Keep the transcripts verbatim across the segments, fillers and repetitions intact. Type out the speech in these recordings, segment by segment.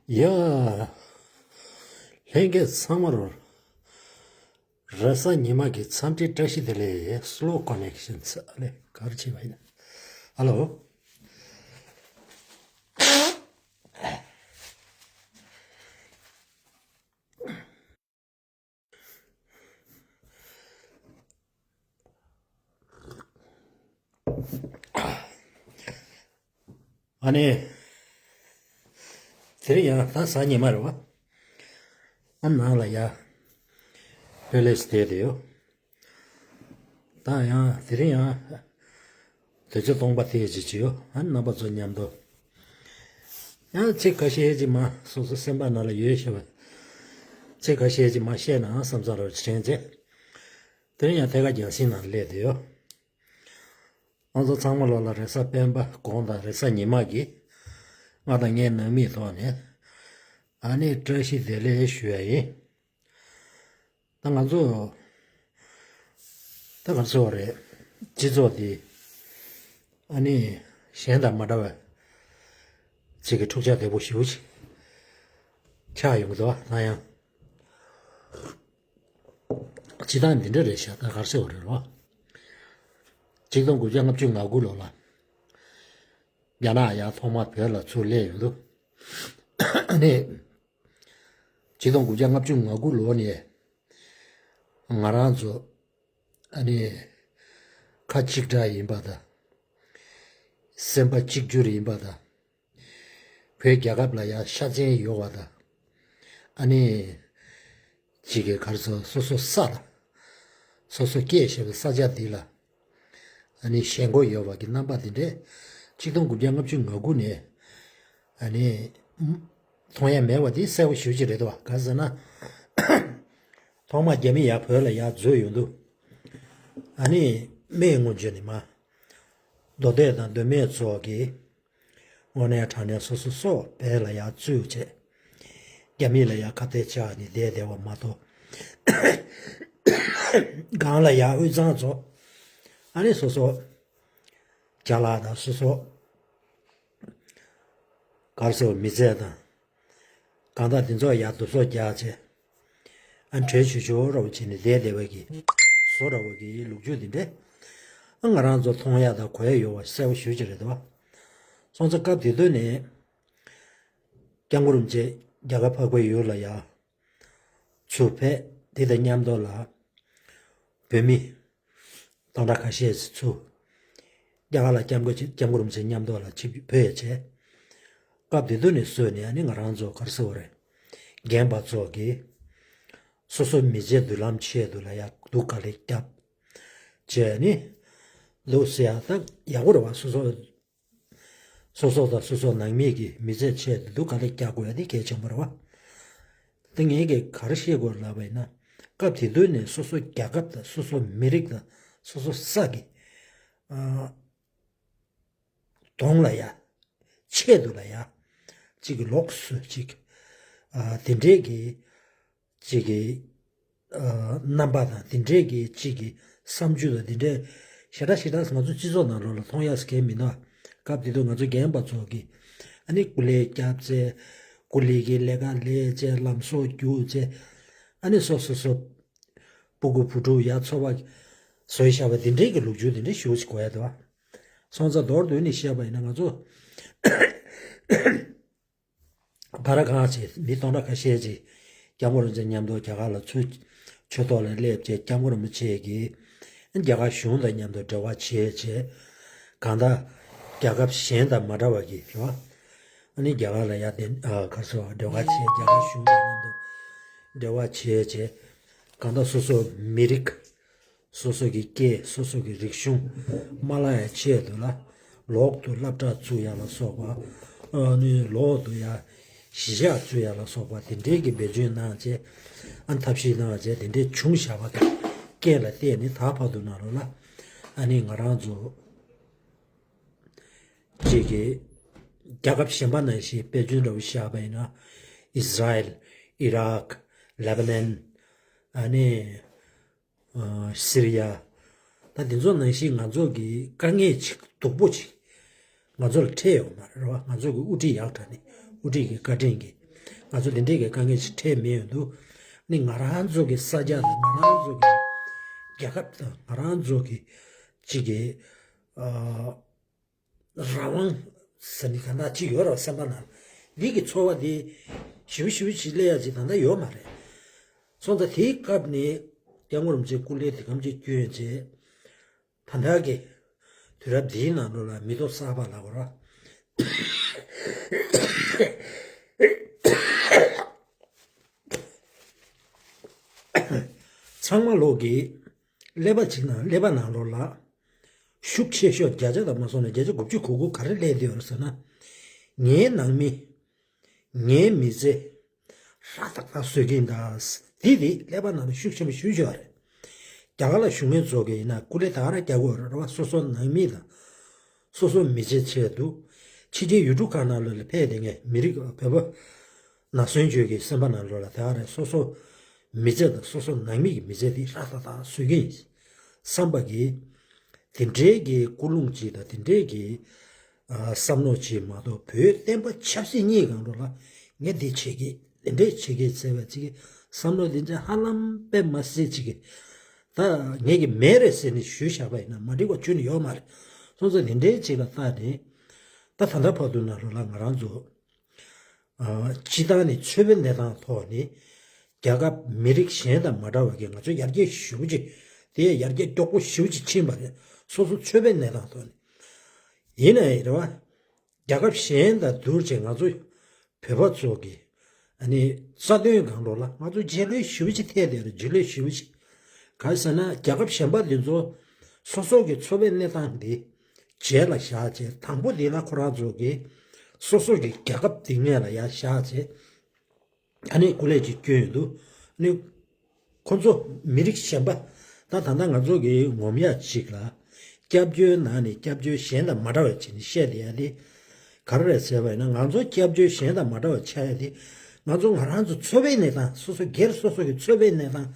ཡ། ལྷན་རྒྱས་ཚང་མར་རེས་གཟའ་ཉི་མ་གི་འཚམས་འདྲི་བཀྲ་ཤིས་བདེ་ལེགས། Slow connections ཨ་ལེ་ག་རེ་བྱས་པ་ཡིན། ཧ་ལོ། ཨ་ནི། དེ་རིང་ཡང་ད་གཟའ་ཉི་མ་རེད་བ། ཨ་ནང་ལ་ཡ། ཕེ་ལེ་སི་དེ་དེ་ཡོད། ད་ཡང་དེ་རིང་ཡང་དུས་ཚོད་སྟོང་པ་དེ་ཅིག་བྱས་ཡོད། ཨ་ནི་རྣམ་པ་ཚོ་མཉམ་དུ། ཡང་ཚིག་ཁ་ཤས་ཅིག་མ་སོ་སོ་སེམས་པ་ནང་ལ་ཡོད་ཤེས་པ། ཚིག་ཁ་ཤས་ཅིག་མ་བཤད་ནའང་བསམ་ཚར་བ་དྲན་ཚེ། དེ་རིང་ཡང་ཐད་ཀར་རྒྱང་སྲིང་ནང་སླེབས་བསྡད་ཡོད། ང་ཚོ་ཚང་མ་ལོ་ལ་རེས་གཟའ་སྤེན་པ་དགོང་དང་རེས་གཟའ་ཉི་མ་གི་ང་དང་ངའི་ནང་མིའི་ཐོག་ནས་ཨ་ནི་བཀྲ་ཤིས་བདེ་ལེགས་ཞུ་ཡ་ཡིན། ད་ང་ཚོ་ད་ག་ཚོད་རེད། སྤྱི་ཚོགས་འདི་ཨ་ནི་གཞན་དང་མ་འདྲ་བའི་ཚིག་གི་འཁྲུག་ཆ་དོད་པོ་ཞེ་པོ་ཅིག་ཆགས་ཡོང་གི་འདུག་ད་ཡང་སྤྱི་བཏང་འདི་འདྲ་རེད་ཤག་ད་ག་ཚོད་རེད་རོ། ཆིག་སྟོང་དགུ་བརྒྱ་ལྔ་བཅུ་ང་དགུ་ལོ་ལ་རྒྱ་ནག་ཡང་ཐོག་མར་བོད་ལ་ཚུར་སླེབས་ཡོང་དུས། ཨ་ནི། ཆིག་སྟོང་དགུ་བརྒྱ་ལྔ་བཅུ་ང་དགུ་ལོ་ནས་ང་རང་ཚོ་ཨ་ནི་ཁ་གཅིག་གྲགས་ཡིན་པ་དང་། སེམས་པ་གཅིག་གྱུར་ཡིན་པ་དང་། བོད་རྒྱལ་ཁབ་ལ་ཡང་ཤ་ཚན་ཡོད་པ་དང་། ཨ་ནི། གཅིག་གི་གར་སོ་སོ་སོ་ས་ལ། སོ་སོ་སྐྱེས་བཞག་པའི་ས་ཆ་འདི་ལ། ཨ་ནི་ཞེན་ཁོག་ཡོད་པ་གི་རྣམ་པ་འདི་འདྲས། ཆིག་སྟོང་དགུ་བརྒྱ་ལྔ་བཅུ་ང་དགུ་ནས། ཨ་ནི། མཐོང་ཡ་མེད་པ་འདི་གསལ་པོ་ཞེ་པོ་ཅིག་རེད་འདུག་བ། ག་ཟེར་ན། ཐོག་མར་རྒྱ་མི་ཡར་བོད་ལ་ཡར་འཛུལ་ཡོང་དུས། ཨ་ནི། སྨད་སྔོན་ཆད་ནས་མར། མདོ་སྟོད་དང་མདོ་སྨད་ཚོ་གི་དངོས་གནས་དྲང་གནས་སོ་སོ་སོ་བོད་ལ་ཡར་བཙུགས་བྱས། རྒྱ་མི་ལ་ཡར་ཁ་གཏད་བཅག་ནས་བསྡད་བསྡད་པ་མ་གཏོགས། སྒང་ལ་ཡར་དབུས་གཙང་ཚོ། ཨ་ནི་སོ་སོ། ཅ་ལག་དང་སོ་སོ། གར་སོགས་མི་ཚེ་དང་། གང་ལྟར་འདི་ཚོ་ཡར་བསྡུ་གསོག་རྒྱག་བྱས། ཨ་བྲོས་བྱོལ་བྱོལ་འདྲ་བོ་བྱས་ནས་བསྡད་བསྡད་པ་གི། བཟོ་འདྲ་བོ་གི་ལོ་རྒྱུས་འདི་འདྲས། ཨ་ང་རང་ཚོ་མཐོང་ཡ་དང་གོ་ཡ་ཡོད་པ་གསལ་པོ་ཞེ་པོ་ཅིག་རེད་འདུག་བ། སོང་ཙང་སྐབས་དེ་དུས་ནས། སྐྱབས་མགོན་རིན་པོ་ཆེ་རྒྱ་གར་འཕགས་པའི་ཡུལ་ལ་ཡར། ཚུར་ཕེབས། དེ་དང་མཉམ་དུ་ལ། བོད་མི། སྟོང་ཕྲག་ཁ་ཤས་ཤིག་ཚུར། རྒྱ་གར་ལ་སྐྱབས་མགོན་ཆེ་སྐྱབས་མགོན་རིན་པོ་ཆེ་མཉམ་དུ་ལ་ཆིབས་བསྒྱུར་ཕེབས་བྱས། སྐབས་དེ་དུས་ནས་བཟུང་ནས་ཨ་ནི་ང་རང་ཚོ་ག་རེ་ཟེར་དགོས་རེད། རྒན་པ་ཚོ་གིས། སོ་སོ་མི་ཚེ་མདུན་ལམ་ཆེད་དུ་ལ་ཡ་སྡུག་ག་ལེ་བརྒྱབ། བྱས་ནི། ལུགས་ཟེར་ཡ་ད་ཡག་པོ་རེད་བ། སོ་སོ། སོ་སོ་དང་སོ་སོ་ནང་མི་གི་མི་ཚེ་ཆེད་དུ་སྡུག་ག་ལེ་རྒྱག་དགོས་ཡ་དེ་གལ་ཆེན་པོ་རེད་བ། དེ་ངས་ཀྱིས་ག་རེ་བཤད་དགོས་ལབ་པ་ཡིན་ན། སྐབས་དེ་དུས་ནས་སོ་སོ་རྒྱལ་ཁབ་དང་སོ་སོ་མི་རིགས་དང་སོ་སོ་ས་གི། ཨ། གདོང་ལ་ཡ། ཆེད་དུ་ལ་ཡ། གཅིག་གི་ལོགས་སུ་གཅིག་ཨ། དེ་འདྲས་ཀྱི། གཅིག་གི། ཨ། རྣམ་པ་དང་དེ་འདྲས་ཀྱི་གཅིག་གི་བསམ་ཚུལ་དང་དེ་འདྲས་ཞེ་དྲག་ཞེ་དྲག་ང་ཚོ་སྤྱི་ཚོགས་ནང་ལོགས་ལ་མཐོང་ཡག་གི་མི་འདུག་སྐབས་དེ་དུས་ང་ཚོ་རྒན་པ་ཚོ་གིས་ཨ་ནི་སྐུ་ལས་བརྒྱབ་ཚེ། སྐུ་ལས་ཀྱི་ལས་ཀ་ལས་བྱས། ལམ་སྲོལ་རྒྱུགས་བྱས། ཨ་ནི་སོ་སོ་སོ། སྤུ་གུ་བུ་ཕྲུག་ཡར་འཚོ་བ་བཟོས་བཞག་པ་དེ་འདྲའི་གི་ལོ་རྒྱུས་དེ་འདྲ་ཞེ་པོ་ཅིག་གོ་ཡ་འདུག་བ། སོང་ཙང་མདོར་བསྡུས་ནས་བཤད་པ་ཡིན་ན་ང་ཚོ་བར་གང་ཅིག་མི་སྟོང་ཕྲག་ཁ་ཤས་ཅིག་སྐྱབས་མགོན་རིན་པོ་ཆེ་མཉམ་དུ་རྒྱ་གར་ལ་ཚུར་ཆོས་ཐོག་ལ་སླེབས་བྱས། སྐྱབས་མགོན་རིན་པོ་ཆེ་གིས་རྒྱ་གར་གཞུང་དང་མཉམ་དུ་འབྲེལ་བ་བྱས་བྱས། གང་ལྟར་རྒྱལ་ཁབ་གཞན་དང་མ་འདྲ་བ་གི་རེད་བ། ཨ་ནི་རྒྱ་གར་ལ་ཡར་དེ་ཨ་ག་རེ་ཟེར་བ། འབྲེལ་བ་བྱས། རྒྱ་གར་གཞུང་དང་མཉམ་དུ་འབྲེལ་བ་བྱས་བྱས། གང་ལྟར་སོ་སོ་མི་རིགས། སོ་སོ་གི་སྐད། སོ་སོ་གི་རིག་གཞུང་མ་བརླག་ཡ་ཆེད་དུ་ལ། ལོག་ཏུ་སློབ་གྲྭ་བཙུགས་ཡ་ལ་སོགས་པ། ཨ་ནི་ལོག་ཏུ་ཡ་གཞིས་ཆགས་བཙུགས་ཡ་ལ་སོགས་པ་དེ་འདྲའི་གི་འབད་བརྩོན་གནང་བྱས། ཨ་ཐབས་ཤེས་གནང་བྱས་དེ་འདྲའི་བྱུང་བཞག་པ་གི་རྐྱེན་ལ་བརྟེན་ནས་ད་བར་དུ་ནང་ལོགས་ལ་ཨ་ནི་ང་རང་ཚོ་གཅིག་གི་རྒྱལ་ཁབ་གཞན་པ་ནང་བཞིན་དཔེ་མཚོན་འདྲ་བོ་བཞག་པ་ཡིན་ན། ཨིས་ར་ཨེལ། ཨི་རག། ལེ་བྷ་ནན། ཨ་ནི། ཨ། སི་རི་ཡ། ད་དེ་ཚོ་ནང་བཞིན་ང་ཚོ་གི་དཀའ་ངལ་ཅིག་སྡུག་པོ་ཅིག་ང་ཚོ་ལ་འཕྲད་ཡོད་མ་རེད་བ། ང་ཚོ་གི་དབུ་ཁྲིད་ཡག་དྲགས་ནས། དབུ་ཁྲིད་ཀྱི་བཀའ་དྲིན་གྱིས། ང་ཚོ་དེ་འདྲས་ཀྱི་དཀའ་ངལ་ཞིག་འཕྲད་མེད་ཡོང་དུས། ནི་ང་རང་ཚོ་གི་ས་ཆ་དང་ང་རང་ཚོ་གི་རྒྱལ་ཁབ་དང་ང་རང་ཚོ་གི་གཅིག་གི་ཨ། རང་དབང་ཟེར་ནི་ག་འདྲ་ཅིག་ཡོད་རེད་བ། སེམས་པ་ནང་འདི་གི་ཚོར་བ་འདི་ཞེ་པོ་ཞེ་པོ་ཅིག་སླེབས་ཡ་ཅིག་ད་ལྟ་ཡོད་མ་རེད། སོང་ཙང་དེའི་སྐབས་ནས་སྐྱབས་མགོན་རིན་པོ་ཆེའི་སྐུ་ལས་དེ་གམ་ཅིག་བསྐྱོན་རྗེས། ད་ལྟ་གི་དུས་རབས་འདིའི་ནང་ལོགས་ལ་མི་ཐོག་གསར་པ་ལབ་དགོས་རེད་བ། ཚང་མ་ལོག་གི་ཀླད་པ་གཅིག་ནང་ཀླད་པ་ནང་ལོགས་ལ་ཤུགས་ཆེ་ཤོས་བརྒྱ་ཆ་དང་མ་སོང་ན་བརྒྱ་ཆ་དགུ་བཅུ་གོ་དགུ་ག་རེ་སླེབས་བསྡད་ཡོད་རེད་ཟེར་ན། ངའི་ནང་མི། ངའི་མི་ཚེ་ཧྲ་ཏག་ཏག་བཟོ་གི་ཡིན་ད། དེ་དེ་ཀླད་པ་ནང་ལ་ཤུགས་ཆེན་པོ་ཞེ་པོ་ཅིག་ཡོད་རེད། རྒྱ་གར་ལ་བཞུགས་མཁན་ཚོ་གི་ཡིན་ན་སྐུ་ལས་ད་ག་རང་རྒྱག་གི་ཡོད་རེད་བ། སོ་སོ་ནང་མི་དང་། སོ་སོ་མི་ཚེ་ཆེད་དུ། ཕྱི་རྒྱལ་ཡུལ་གྲུ་ཁག་ནང་ལ་ཕེབས་བསྡད་མཁན་མི་རིགས་བོད་པ་ནང་སོན་ཆོས་ཀྱི་སེམས་པ་ནང་ལོགས་ལ་ད་ག་རང་སོ་སོ་མི་ཚེ་དང་སོ་སོ་ནང་མི་གི་མི་ཚེ་དེ་ཧྲ་ཏག་ཏག་བཟོ་གི་ཡིན་བསམ་པ་གི། དེ་འདྲའི་གི་ཀུན་སློང་ཅིག་དང་དེ་འདྲའི་གི་ཨ། བསམ་མནོ་ཅིག་མ་གཏོགས། བོད་བསྟན་པ་ཆབ་སྲིད་གཉིས་སྒང་ལོགས་ལ་ངས་འདི་བྱེད་ཀྱི། འདི་འདྲས་བྱེད་ཀྱི་ཟེར་བའི་ཅིག་གི་བསམ་བློ་འདི་འདྲ་ཧ་ལམ་དཔེ་མ་སྲིད་ཅིག་གི། ད་ངས་ཀྱི་མེད་རེད་ཟེར་ནས་ཞུས་བཞག་པ་ཡིན་ན་མ་འགྲིག་པ་ཁྱོན་ནས་ཡོད་མ་རེད། སོང་ཙང་འདི་འདྲའི་ཅིག་ལ་བལྟས་ནས། ད་ད་ལྟ་བར་དུ་ནང་ལོགས་ལ་ང་རང་ཚོ། ཨ། སྤྱི་བཏང་ནས་ཚོད་དཔག་གནས་སྟངས་ཐོག་ནས། རྒྱལ་ཁབ་མི་རིགས་གཞན་དང་མ་འདྲ་བ་གི་ང་ཚོ་ཡར་རྒྱས་ཞེ་པོ་ཅིག་དེ་ཡང་ཡར་རྒྱས་མགྱོགས་པོ་ཞེ་པོ་ཅིག་ཕྱིན་པ་རེད། སོ་སོ་ཚོད་དཔག་གནས་སྟངས་ཐོག་ནས། ཡིན་ན་ཡང་རེད་བ། རྒྱལ་ཁབ་གཞན་དང་བསྡུར་བྱས་ང་ཚོ་བོད་པ་ཚོ་གི། ཨ་ནི་རྩ་དོན་སྒང་ལོགས་ལ་ང་ཚོ་རྗེས་ལུས་ཞེ་པོ་ཅིག་ཐེབས་བསྡད་རེད། རྗེས་ལུས་ཞེ་པོ་ཅིག་གང་ཟེར་ན་རྒྱལ་ཁབ་གཞན་པ་འདི་ཚོ་སོ་སོ་གི་ཚོད་དཔག་གནས་སྟངས་འདི་རྗེས་ལ་བཞག་བྱས། དང་པོ་འདི་ལ་ཁོ་རང་ཚོ་གི་སོ་སོ་གི་རྒྱལ་ཁབ་འདི་སྔོན་ལ་ཡར་བཞག་བྱས། ཨ་ནི་སྐུ་ལས་ཅིག་བསྐྱོན་ཡོང་དུས། ཨ་ནི་ཁོ་ཚོ་མི་རིགས་གཞན་པ། ད་ད་ལྟ་ང་ཚོ་གི་ངོམ་ཡག་ཅིག་ལ། སྐྱབས་བཅོལ་ནང་ནས་སྐྱབས་བཅོལ་གཞན་དང་མ་འདྲ་བ་བྱས་ནས་བཤད་བསྡད་ཡ་དེ་ག་རེ་རེད་ཟེར་བ་ཡིན་ན། ང་ཚོ་སྐྱབས་བཅོལ་གཞན་དང་མ་འདྲ་བ་ཆགས་ཡ་དེ། ང་ཚོ་ང་རང་ཚོ་ཚོད་དཔག་གནས་སྟངས། སོ་སོ་སྒེར་སོ་སོ་གི་ཚོད་དཔག་གནས་སྟངས་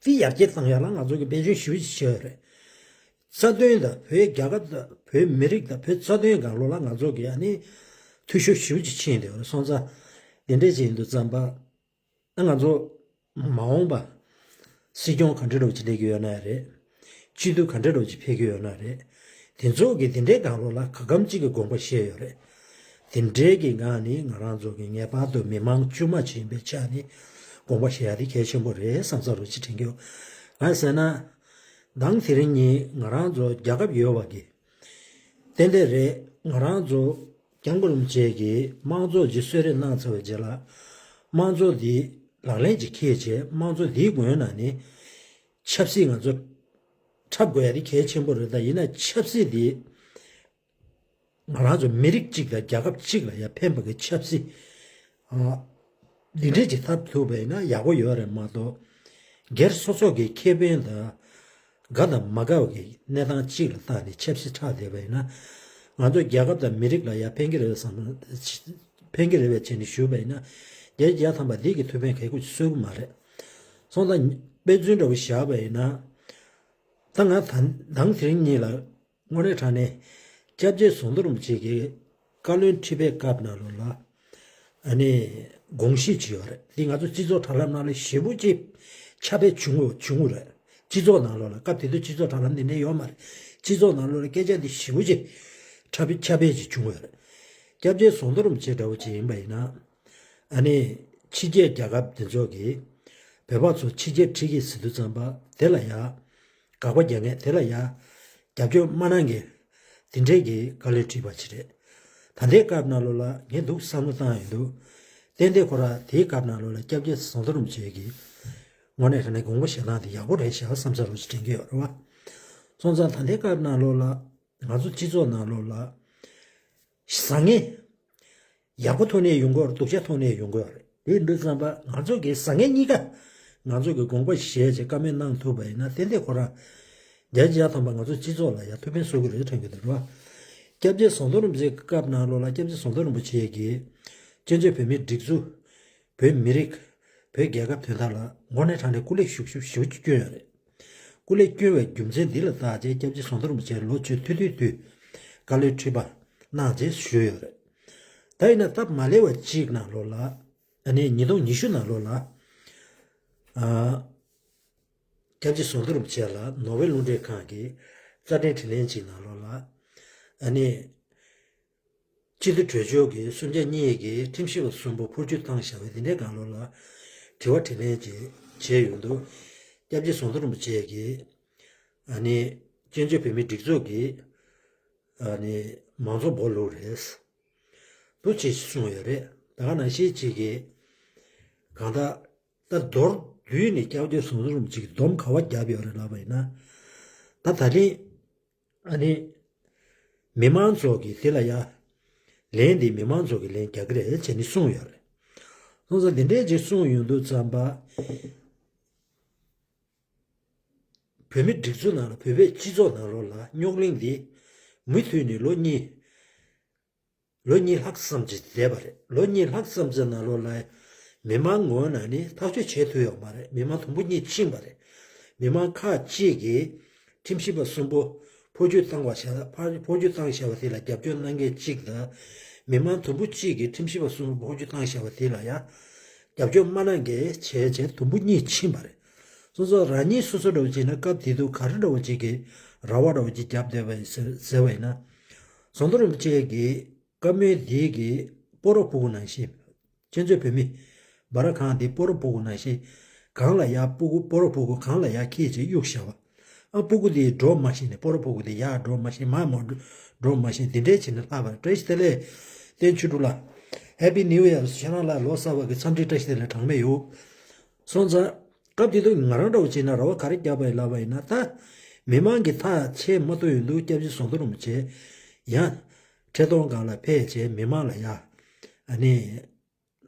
དེ་ཡར་རྒྱས་བཏང་ཡ་ལ་ང་ཚོ་གི་འབད་བརྩོན་ཞེ་པོ་ཅིག་བྱས་ཡོད་རེད། རྩ་དོན་དང་བོད་རྒྱལ་ཁབ་དང་བོད་མི་རིགས་དང་བོད་རྩ་དོན་སྒང་ལོགས་ལ་ང་ཚོ་གི་ཨ་ནི་འཐུས་ཤོར་ཞེ་པོ་ཅིག་ཕྱིན་བསྡད་ཡོད་རེད། སོང་ཙང་དེ་འདྲས་ཅིག་ཡིན་དུས་ཙམ་པ། ཨ། ང་ཚོ་མ་འོངས་པ་སྲིད་སྐྱོང་ག་འདྲ་འདྲ་བོ་ཅིག་སླེབས་ཀྱི་ཡོད་ན་རེད། སྤྱི་འཐུས་ག་འདྲ་འདྲ་བོ་ཅིག་ཕེབས་ཀྱི་ཡོད་ན་རེད། དེ་ཚོ་གི་དེ་འདྲའི་སྒང་ལོགས་ལ་ག་གམ་གཅིག་གི་དགོངས་པ་བཞེས་ཡོད་རེད། དེ་འདྲའི་གི་ངང་ནས་ང་རང་ཚོ་གི་ངེས་པར་དུ་མི་མང་དཀྱུས་མ་ཅིག་ཡིན་པའི་ཆ་ནས་དགོངས་པ་བཞེས་ཡ་དེ་གལ་ཆེན་པོ་རེད་བསམ་ས་རུ་ཅིག་དྲན་གྱི་ཡོད། གང་ཟེར་ན། མདང་དེ་རིང་ཉིན་ང་རང་ཚོ་རྒྱལ་ཁབ་ཡོད་པ་གི། ཏན་ཏན་རེད། ང་རང་ཚོ་སྐྱབས་མགོན་རིན་པོ་ཆེ་གིས་དམངས་གཙོ་ཅིག་གསོལ་རས་གནང་ཚར་བའི་རྗེས་ལ། དམངས་གཙོ་འདི་ལག་ལེན་ཅིག་འཁེལ་བྱས། དམངས་གཙོ་འདིའི་ངོས་ནས་ནི་ཆབ་སྲིད་ང་ཚོ་འཁྲབ་དགོས་ཡ་དེ་གལ་ཆེན་པོ་རེད། ད་ཡིན་ན་ཆབ་སྲིད་འདི་ང་རང་ཚོ་མི་རིགས་གཅིག་དང་རྒྱལ་ཁབ་གཅིག་ལ་ཡ་ཕན་པ་གི་ཆབ་སྲིད། ཨ། འདི་འདྲས་ཅིག་འཐབ་ཐུབ་པ་ཡིན་ན་ཡག་པོ་ཡོད་རེད་མ་གཏོགས། སྒེར་སོ་སོ་གི་ཁེ་ཕན་དང་དགའ་དང་མ་དགའ་བ་གི་གནས་སྟངས་གཅིག་ལ་བལྟས་ནས་ཆབ་སྲིད་འཁྲབ་བསྡད་པ་ཡིན་ན། ང་ཚོ་རྒྱལ་ཁབ་དང་མི་རིགས་ལ་ཡ་ཕན་གྱི་རེད་བསམ། ཕན་གྱི་རེད་པས་བྱས་ནས་ཞུས་པ་ཡིན་ན། བརྒྱ་ཆ་བརྒྱ་ཐམ་པ་འདི་གི་ཐུགས་ཕན་ག་གི་གུ་ཅིག་གསོས་ཀྱི་མ་རེད། སོང་ཙང་དཔེ་མཚོན་འདྲ་བོ་བཞག་པ་ཡིན་ན། ད་ང་ད་མདང་དེ་རིང་ཉིན་ལ། དངོས་གནས་དྲང་གནས་སྐྱབས་རྗེ་ཟམ་གདོང་རིན་པོ་ཆེ་གིས་བཀའ་བློན་ཁྲི་པའི་སྐབས་ནང་ལོགས་ལ། ཨ་ནི་དགོངས་གཞི་ཅིག་ཡོད་རེད། འདི་ང་ཚོ་སྤྱི་ཚོགས་དྲ་ལམ་ནང་ལ་ཞེ་པོ་ཅིག་ཁྱབ་སྤེལ་བྱུང་བ་བྱུང་བ་རེད། སྤྱི་ཚོགས་ནང་ལོགས་ལ། སྐབས་དེ་དུས་སྤྱི་ཚོགས་དྲ་ལམ་དེ་འདྲ་ཡོད་མ་རེད། སྤྱི་ཚོགས་ནང་ལོགས་ལ་སྐད་ཆ་འདི་ཞེ་པོ་ཅིག་ཁྱབ་སྤེལ་ཁྱབ་སྤེལ་ཅིག་བྱུང་བ་རེད། སྐྱབས་རྗེ་ཟམ་གདོང་རིན་པོ་ཆེ་འདྲ་བོ་ཅིག་ཡིན་པ་ཡིན་ན། ཨ་ནི་ཕྱི་རྒྱལ་རྒྱལ་ཁབ་དེ་ཚོ་གིས་བོད་པ་ཚོ་ཕྱི་རྒྱལ་ཁྲིད་ཀྱི་ཟེར་དུས་ཙམ་པ་དེ་ལ་ཡ། དགག་པ་རྒྱག་མཁན་དེ་ལ་ཡ། རྒྱབ་སྐྱོར་མ་གནང་མཁན་དེ་འདྲས་ཀྱི་བཀའ་བློན་ཁྲི་པ་ཅིག་རེད། ད་ལྟའི་སྐབས་ནང་ལོགས་ལ་ངས་འདུག་བསམ་བློ་བཏང་ཡོང་དུས། ཏན་ཏན་ཁོ་རང་དེའི་སྐབས་ནང་ལོགས་ལ་སྐྱབས་རྗེ་ཟམ་གདོང་རིན་པོ་ཆེ་གིས་དངོས་གནས་དྲང་གནས་དགོངས་པ་བཞེས་སྟངས་དེ་ཡག་པོ་རེད་ཤག་བསམ་ས་རུ་ཅིག་དྲན་གྱི་ཡོད་རེད་བ། སོང་ཙང་ད་ལྟའི་སྐབས་ནང་ལོགས་ལ་ང་ཚོ་སྤྱི་ཚོགས་ནང་ལོགས་ལ་བཟང་ངན། ཡག་པོ་ཐོག་ནས་ཡོང་གི་ཡོད་རེད། སྡུག་ཅག་ཐོག་ནས་ཡོང་གི་ཡོད་རེད། དེ་འདྲ་བསམ་པ་ང་ཚོ་གི་བཟང་ངན་གཉིས་ཀ་ང་ཚོ་གི་དགོངས་པ་བཞེས་བྱས་བཀའ་མོལ་གནང་ཐུབ་པ་ཡིན་ན། ཏན་ཏན་ཁོ་རང་བརྒྱ་ཆ་བརྒྱ་ཐམ་པ་ང་ཚོ་སྤྱི་ཚོགས་ལ་ཡ་ཐུགས་ཕན་གསོས་ཀྱི་རེད་དྲན་གྱི་འདུག་རེད་བ། སྐྱབས་རྗེ་ཟམ་གདོང་རིན་པོ་ཆེའི་སྐབས་ནང་ལོགས་ལ་སྐྱབས་རྗེ་ཟམ་གདོང་རིན་པོ་ཆེ་གིས་བཙན་བྱོལ་བོད་མིའི་སྒྲིག་འཛུགས། བོད་མི་རིགས། བོད་རྒྱལ་ཁབ་དོན་དག་ལ་དངོས་གནས་དྲང་གནས་སྐུ་ལས་ཤུགས་ཤུགས་ཞེ་པོ་ཅིག་བསྐྱོན་ཡོད་རེད། སྐུ་ལས་བསྐྱོན་པའི་རྒྱུ་མཚན་འདི་ལ་བརྟག་བྱས་སྐྱབས་རྗེ་ཟམ་གདོང་རིན་པོ་ཆེ་ལོ་བཅུ་དུས་དུས་དུས་བཀའ་བློན་ཁྲི་པ་གནང་བྱས་བཞུགས་ཡོད་རེད། ད་ཡིན་ན་སྟབས་མ་ལེགས་པ་གཅིག་ནང་ལོགས་ལ། ཨ་ནི་ཉིས་སྟོང་ཉི་ཤུ་ནང་ལོགས་ལ། ཨ། སྐྱབས་རྗེ་ཟམ་གདོང་རིན་པོ་ཆེ་ལ་ནོར་ཝེ་རླུང་འཕྲིན་ཁང་གི་རྩ་ཁྲིམས་དྲི་ལན་གཅིག་ནང་ལོགས་ལ། ཨ་ནི། སྤྱི་འཐུས་གྲོས་ཆོད་ཀྱི་སུམ་བརྒྱ་གཉིས་ཀྱི་ཁྲིམས་ཞིབ་པ་གསུམ་པོ་འཕོ་འགྱུར་བཏང་བཞག་པའི་དེ་འདྲའི་སྒང་ལོགས་ལ་དྲི་བ་དྲིས་ལན་ཅིག་བྱས་ཡོང་དུས། སྐྱབས་རྗེ་ཟམ་གདོང་རིན་པོ་ཆེ་གིས། ཨ་ནི། བཙན་བྱོལ་བོད་མིའི་སྒྲིག་འཛུགས་ཀྱི། ཨ་ནི། མང་གཙོ་སྦོ་ལུག་རེད། འདུག་ཅེས་གསུངས་ཡོད་རེད། ད་ག་ནང་བཞིན་ཅིག་གིས། གང་ལྟར། ད་མདོར་བསྡུས་ནས་སྐྱབས་རྗེ་ཟམ་གདོང་རིན་པོ་ཆེ་གིས་སྡོམ་ག་བ་བརྒྱབ་ཡོད་རེད་ལབ་པ་ཡིན་ན། ད་ད་ལན། ཨ་ནི། མི་མང་ཚོགས་ཀྱིས་དེ་ལ་ཡ། ལན་འདི་མི་མང་ཚོགས་ཀྱིས་ལན་རྒྱག་གི་རེད་ཅེས་ནི་གསུངས་ཡོད་རེད། སོང་ཙང་འདི་འདྲས་ཅིག་གསུངས་ཡོང་དུས་ཙམ་པ། བོད་མི་སྒྲིག་འཛུགས་ནང་ལ། བོད་པའི་སྤྱི་ཚོགས་ནང་ལོགས་ལ་རྙོག་གླེང་འདི་མུ་མཐུད་ནས་ལོ་གཉིས། ལོ་གཉིས་ལྷག་ཙམ་ཅིག་བསྡད་པ་རེད། ལོ་གཉིས་ལྷག་ཙམ་ཅིག་ནང་ལོགས་ལ་མི་མང་ངོས་ནས་ནི་ཐག་གཅོད་བྱེད་ཐུབ་ཡོད་མ་རེད། མི་མང་དུམ་བུ་གཉིས་ཕྱིན་པ་རེད། མི་མང་ཁག་ཅིག་གིས་ཁྲིམས་ཞིབ་པ་གསུམ་པོ་འཕོ་འགྱུར་བཏང་བ་བྱས། ཕར་འཕོ་འགྱུར་བཏང་བཞག་པ་དེ་ལ་རྒྱབ་སྐྱོར་གནང་མཁན་གཅིག་དང་། མི་མང་དུམ་བུ་གཅིག་གིས་ཁྲིམས་ཞིབ་པ་གསུམ་པོ་འཕོ་འགྱུར་བཏང་བཞག་པ་དེ་ལ་ཡང་རྒྱབ་སྐྱོར་མ་གནང་མཁན་བྱས་བྱས་དུམ་བུ་གཉིས་ཕྱིན་པ་རེད། སོ་སོ་རང་ཉིད་སོ་སོ་འདྲ་བོ་ཅིག་ན་སྐབས་དེ་དུས་ག་རེ་འདྲ་བོ་ཅིག་གི་ར་བ་འདྲ་བོ་ཅིག་བརྒྱབ་བསྡད་པ་ཡིན་ཟེར་ཟེར་བ་ཡིན་ན། ཟམ་གདོང་རིན་པོ་ཆེ་གིས་བཀའ་མོལ་འདི་གི་སྤོ་རོ་ཕྲུ་གུ་ནང་བཞིན། བཙན་བྱོལ་བོད་མི་སྦ་ར་ཁང་འདི་སྤོ་རོ་ཕྲུ་གུ་ནང་བཞིན། གང་ལ་ཡ་ཕྲུ་གུ། སྤོ་རོ་ཕྲུ་གུ་གང་ལ་ཡ་འཁྱེར་བྱས་གཡུགས་བཞག་པ། ཨ། ཕྲུ་གུ་དེ་འགྲོ་མ་ཤེས་ནས། སྤོ་རོ་ཕྲུ་གུ་དེ་ཡར་འགྲོ་མ་ཤེས། མར་མར་འགྲོ་འགྲོ་མ་ཤེས། འདི་འདྲའི་བྱས་ནས་ལྷག་པ་རེད། བཀྲ་ཤིས་བདེ་ལེགས། བསྟན་ཆོས་སྒྲོན་ལགས། Happy New Year། ཁྱེད་རང་ལ་ལོ་གསར་པ་གི་འཚམས་འདྲི་བཀྲ་ཤིས་བདེ་ལེགས་གྲངས་མེད་ཡོད། སོང་ཙང་། སྐབས་དེ་དུས་ང་རང་འདྲ་བོ་བྱས་ན་ར་བ་ག་རེ་བརྒྱབ་པ་ཡིན་ལབ་པ་ཡིན་ན། ད་མི་མང་གིས་ཐག་བཅད་མ་ཐུབ་ཡོང་དུས་སྐྱབས་རྗེ་ཟམ་གདོང་རིན་པོ་ཆེ་ཡང་འཕྲིན་གཏོང་སྒང་ལ་ཕེབས་བྱས་མི་མང་ལ་ཡ། ཨ་ནི།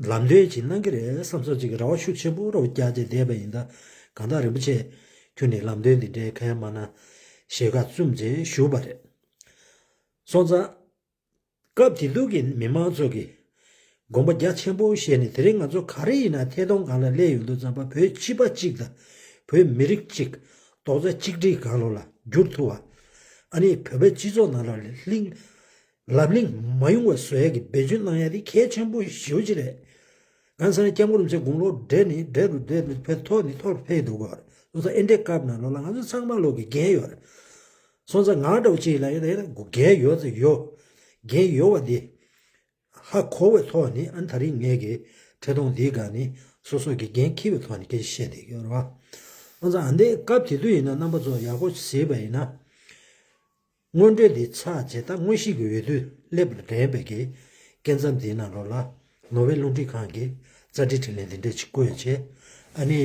ལམ་སྟོན་ཅིག་གནང་གི་རེད་བསམ་བསམ་ཅིག་གི་རེ་བ་ཤུགས་ཆེན་པོ་ར་བ་བརྒྱབ་བྱས་བསྡད་པ་ཡིན། ད་གང་ལྟར་རིན་པོ་ཆེ་ཁྱོན་ནས་ལམ་སྟོན་འདི་འདྲའི་གང་ཡང་མ་གནང་། ཞལ་ཁ་བཙུམས་བྱས་བཞུགས་པ་རེད། སོང་ཙང་། སྐབས་དེ་དུས་ཀྱི་མི་མང་ཚོ་གིས་དགོངས་པ་རྒྱ་ཆེན་པོ་བཞེས་ནས། དེ་རིང་ང་ཚོ་ག་རེ་ཡིན་ན་ཐད་གཏོང་སྒང་ལ་སླེབས་ཡོང་དུས་ཙམ་པ། བོད་སྤྱི་པ་གཅིག་དང་བོད་མི་རིགས་གཅིག་རྡོག་རྩ་གཅིག་སྒྲིལ་སྒང་ལོགས་ལ་འགྱུར་ཐུབ་པ། ཨ་ནི་བོད་པའི་སྤྱི་ཚོགས་ནང་ལོགས་ལ་གླེང་ལབ་གླེང་མ་ཡོང་བ་བཟོ་ཡ་གི་འབད་བརྩོན་གནང་ཡ་དེ་གལ་ཆེན་པོ་ཞེ་པོ་ཅིག་རེད། གང་ཟེར་ན་སྐྱབས་མགོན་རིན་པོ་ཆེ་དགུང་ལོ་བགྲེས་ནས་བགྲེས་རུ་བགྲེས་ནས་ཕར་མཐོ་ནས་མཐོ་རུ་ཕེབས་འདུག་གོ། སོང་ཙང་ཨེ་འདྲའི་སྐབས་ནང་ལོགས་ལ་ང་ཚོ་ཚང་མ་ལོག་གི་འགན་ཡོད་རེད། སོང་ཙང་ང་འདྲ་བོ་ཅིག་ལ་ཡིན་ན་ཡིན་ན་འགན་ཡོད་ཙང་ཡོད། འགན་ཡོད་པ་འདི་ཧ་གོ་བའི་ཐོག་ནས། ཨ་ནི་ད་རིང་ངས་ཀྱི་འཕྲིན་གཏོང་འདིའི་སྒང་ནས་སོ་སོ་གི་འགན་འཁྱེར་བའི་ཐོག་ནས་སྐད་ཆ་བཤད་བསྡད་ཀྱི་ཡོད་རེད་བ། སོང་ཙང་ཨ་འདྲའི་སྐབས་དེ་དུས་ཡིན་ན་རྣམ་པ་ཚོ་ཡག་པོ་གཟིགས་པ་ཡིན་ན། སྔོན་འགྲོ་འདི་ཚར་རྗེས་ད་དངོས་གཞི་གི་འོས་བསྡུ་སླེབས་པ་དྲན་པའི་གི་སྐབས་མཚམས་འདིའི་ནང་ལོགས་ལ་ནོར་ཝེ་རླུང་འཕྲིན་ཁང་གིས་རྩ་འགྲེལ་དྲིས་ལན་འདི་འདྲ་ཅིག་བཀོད་བྱས། ཨ་ནི་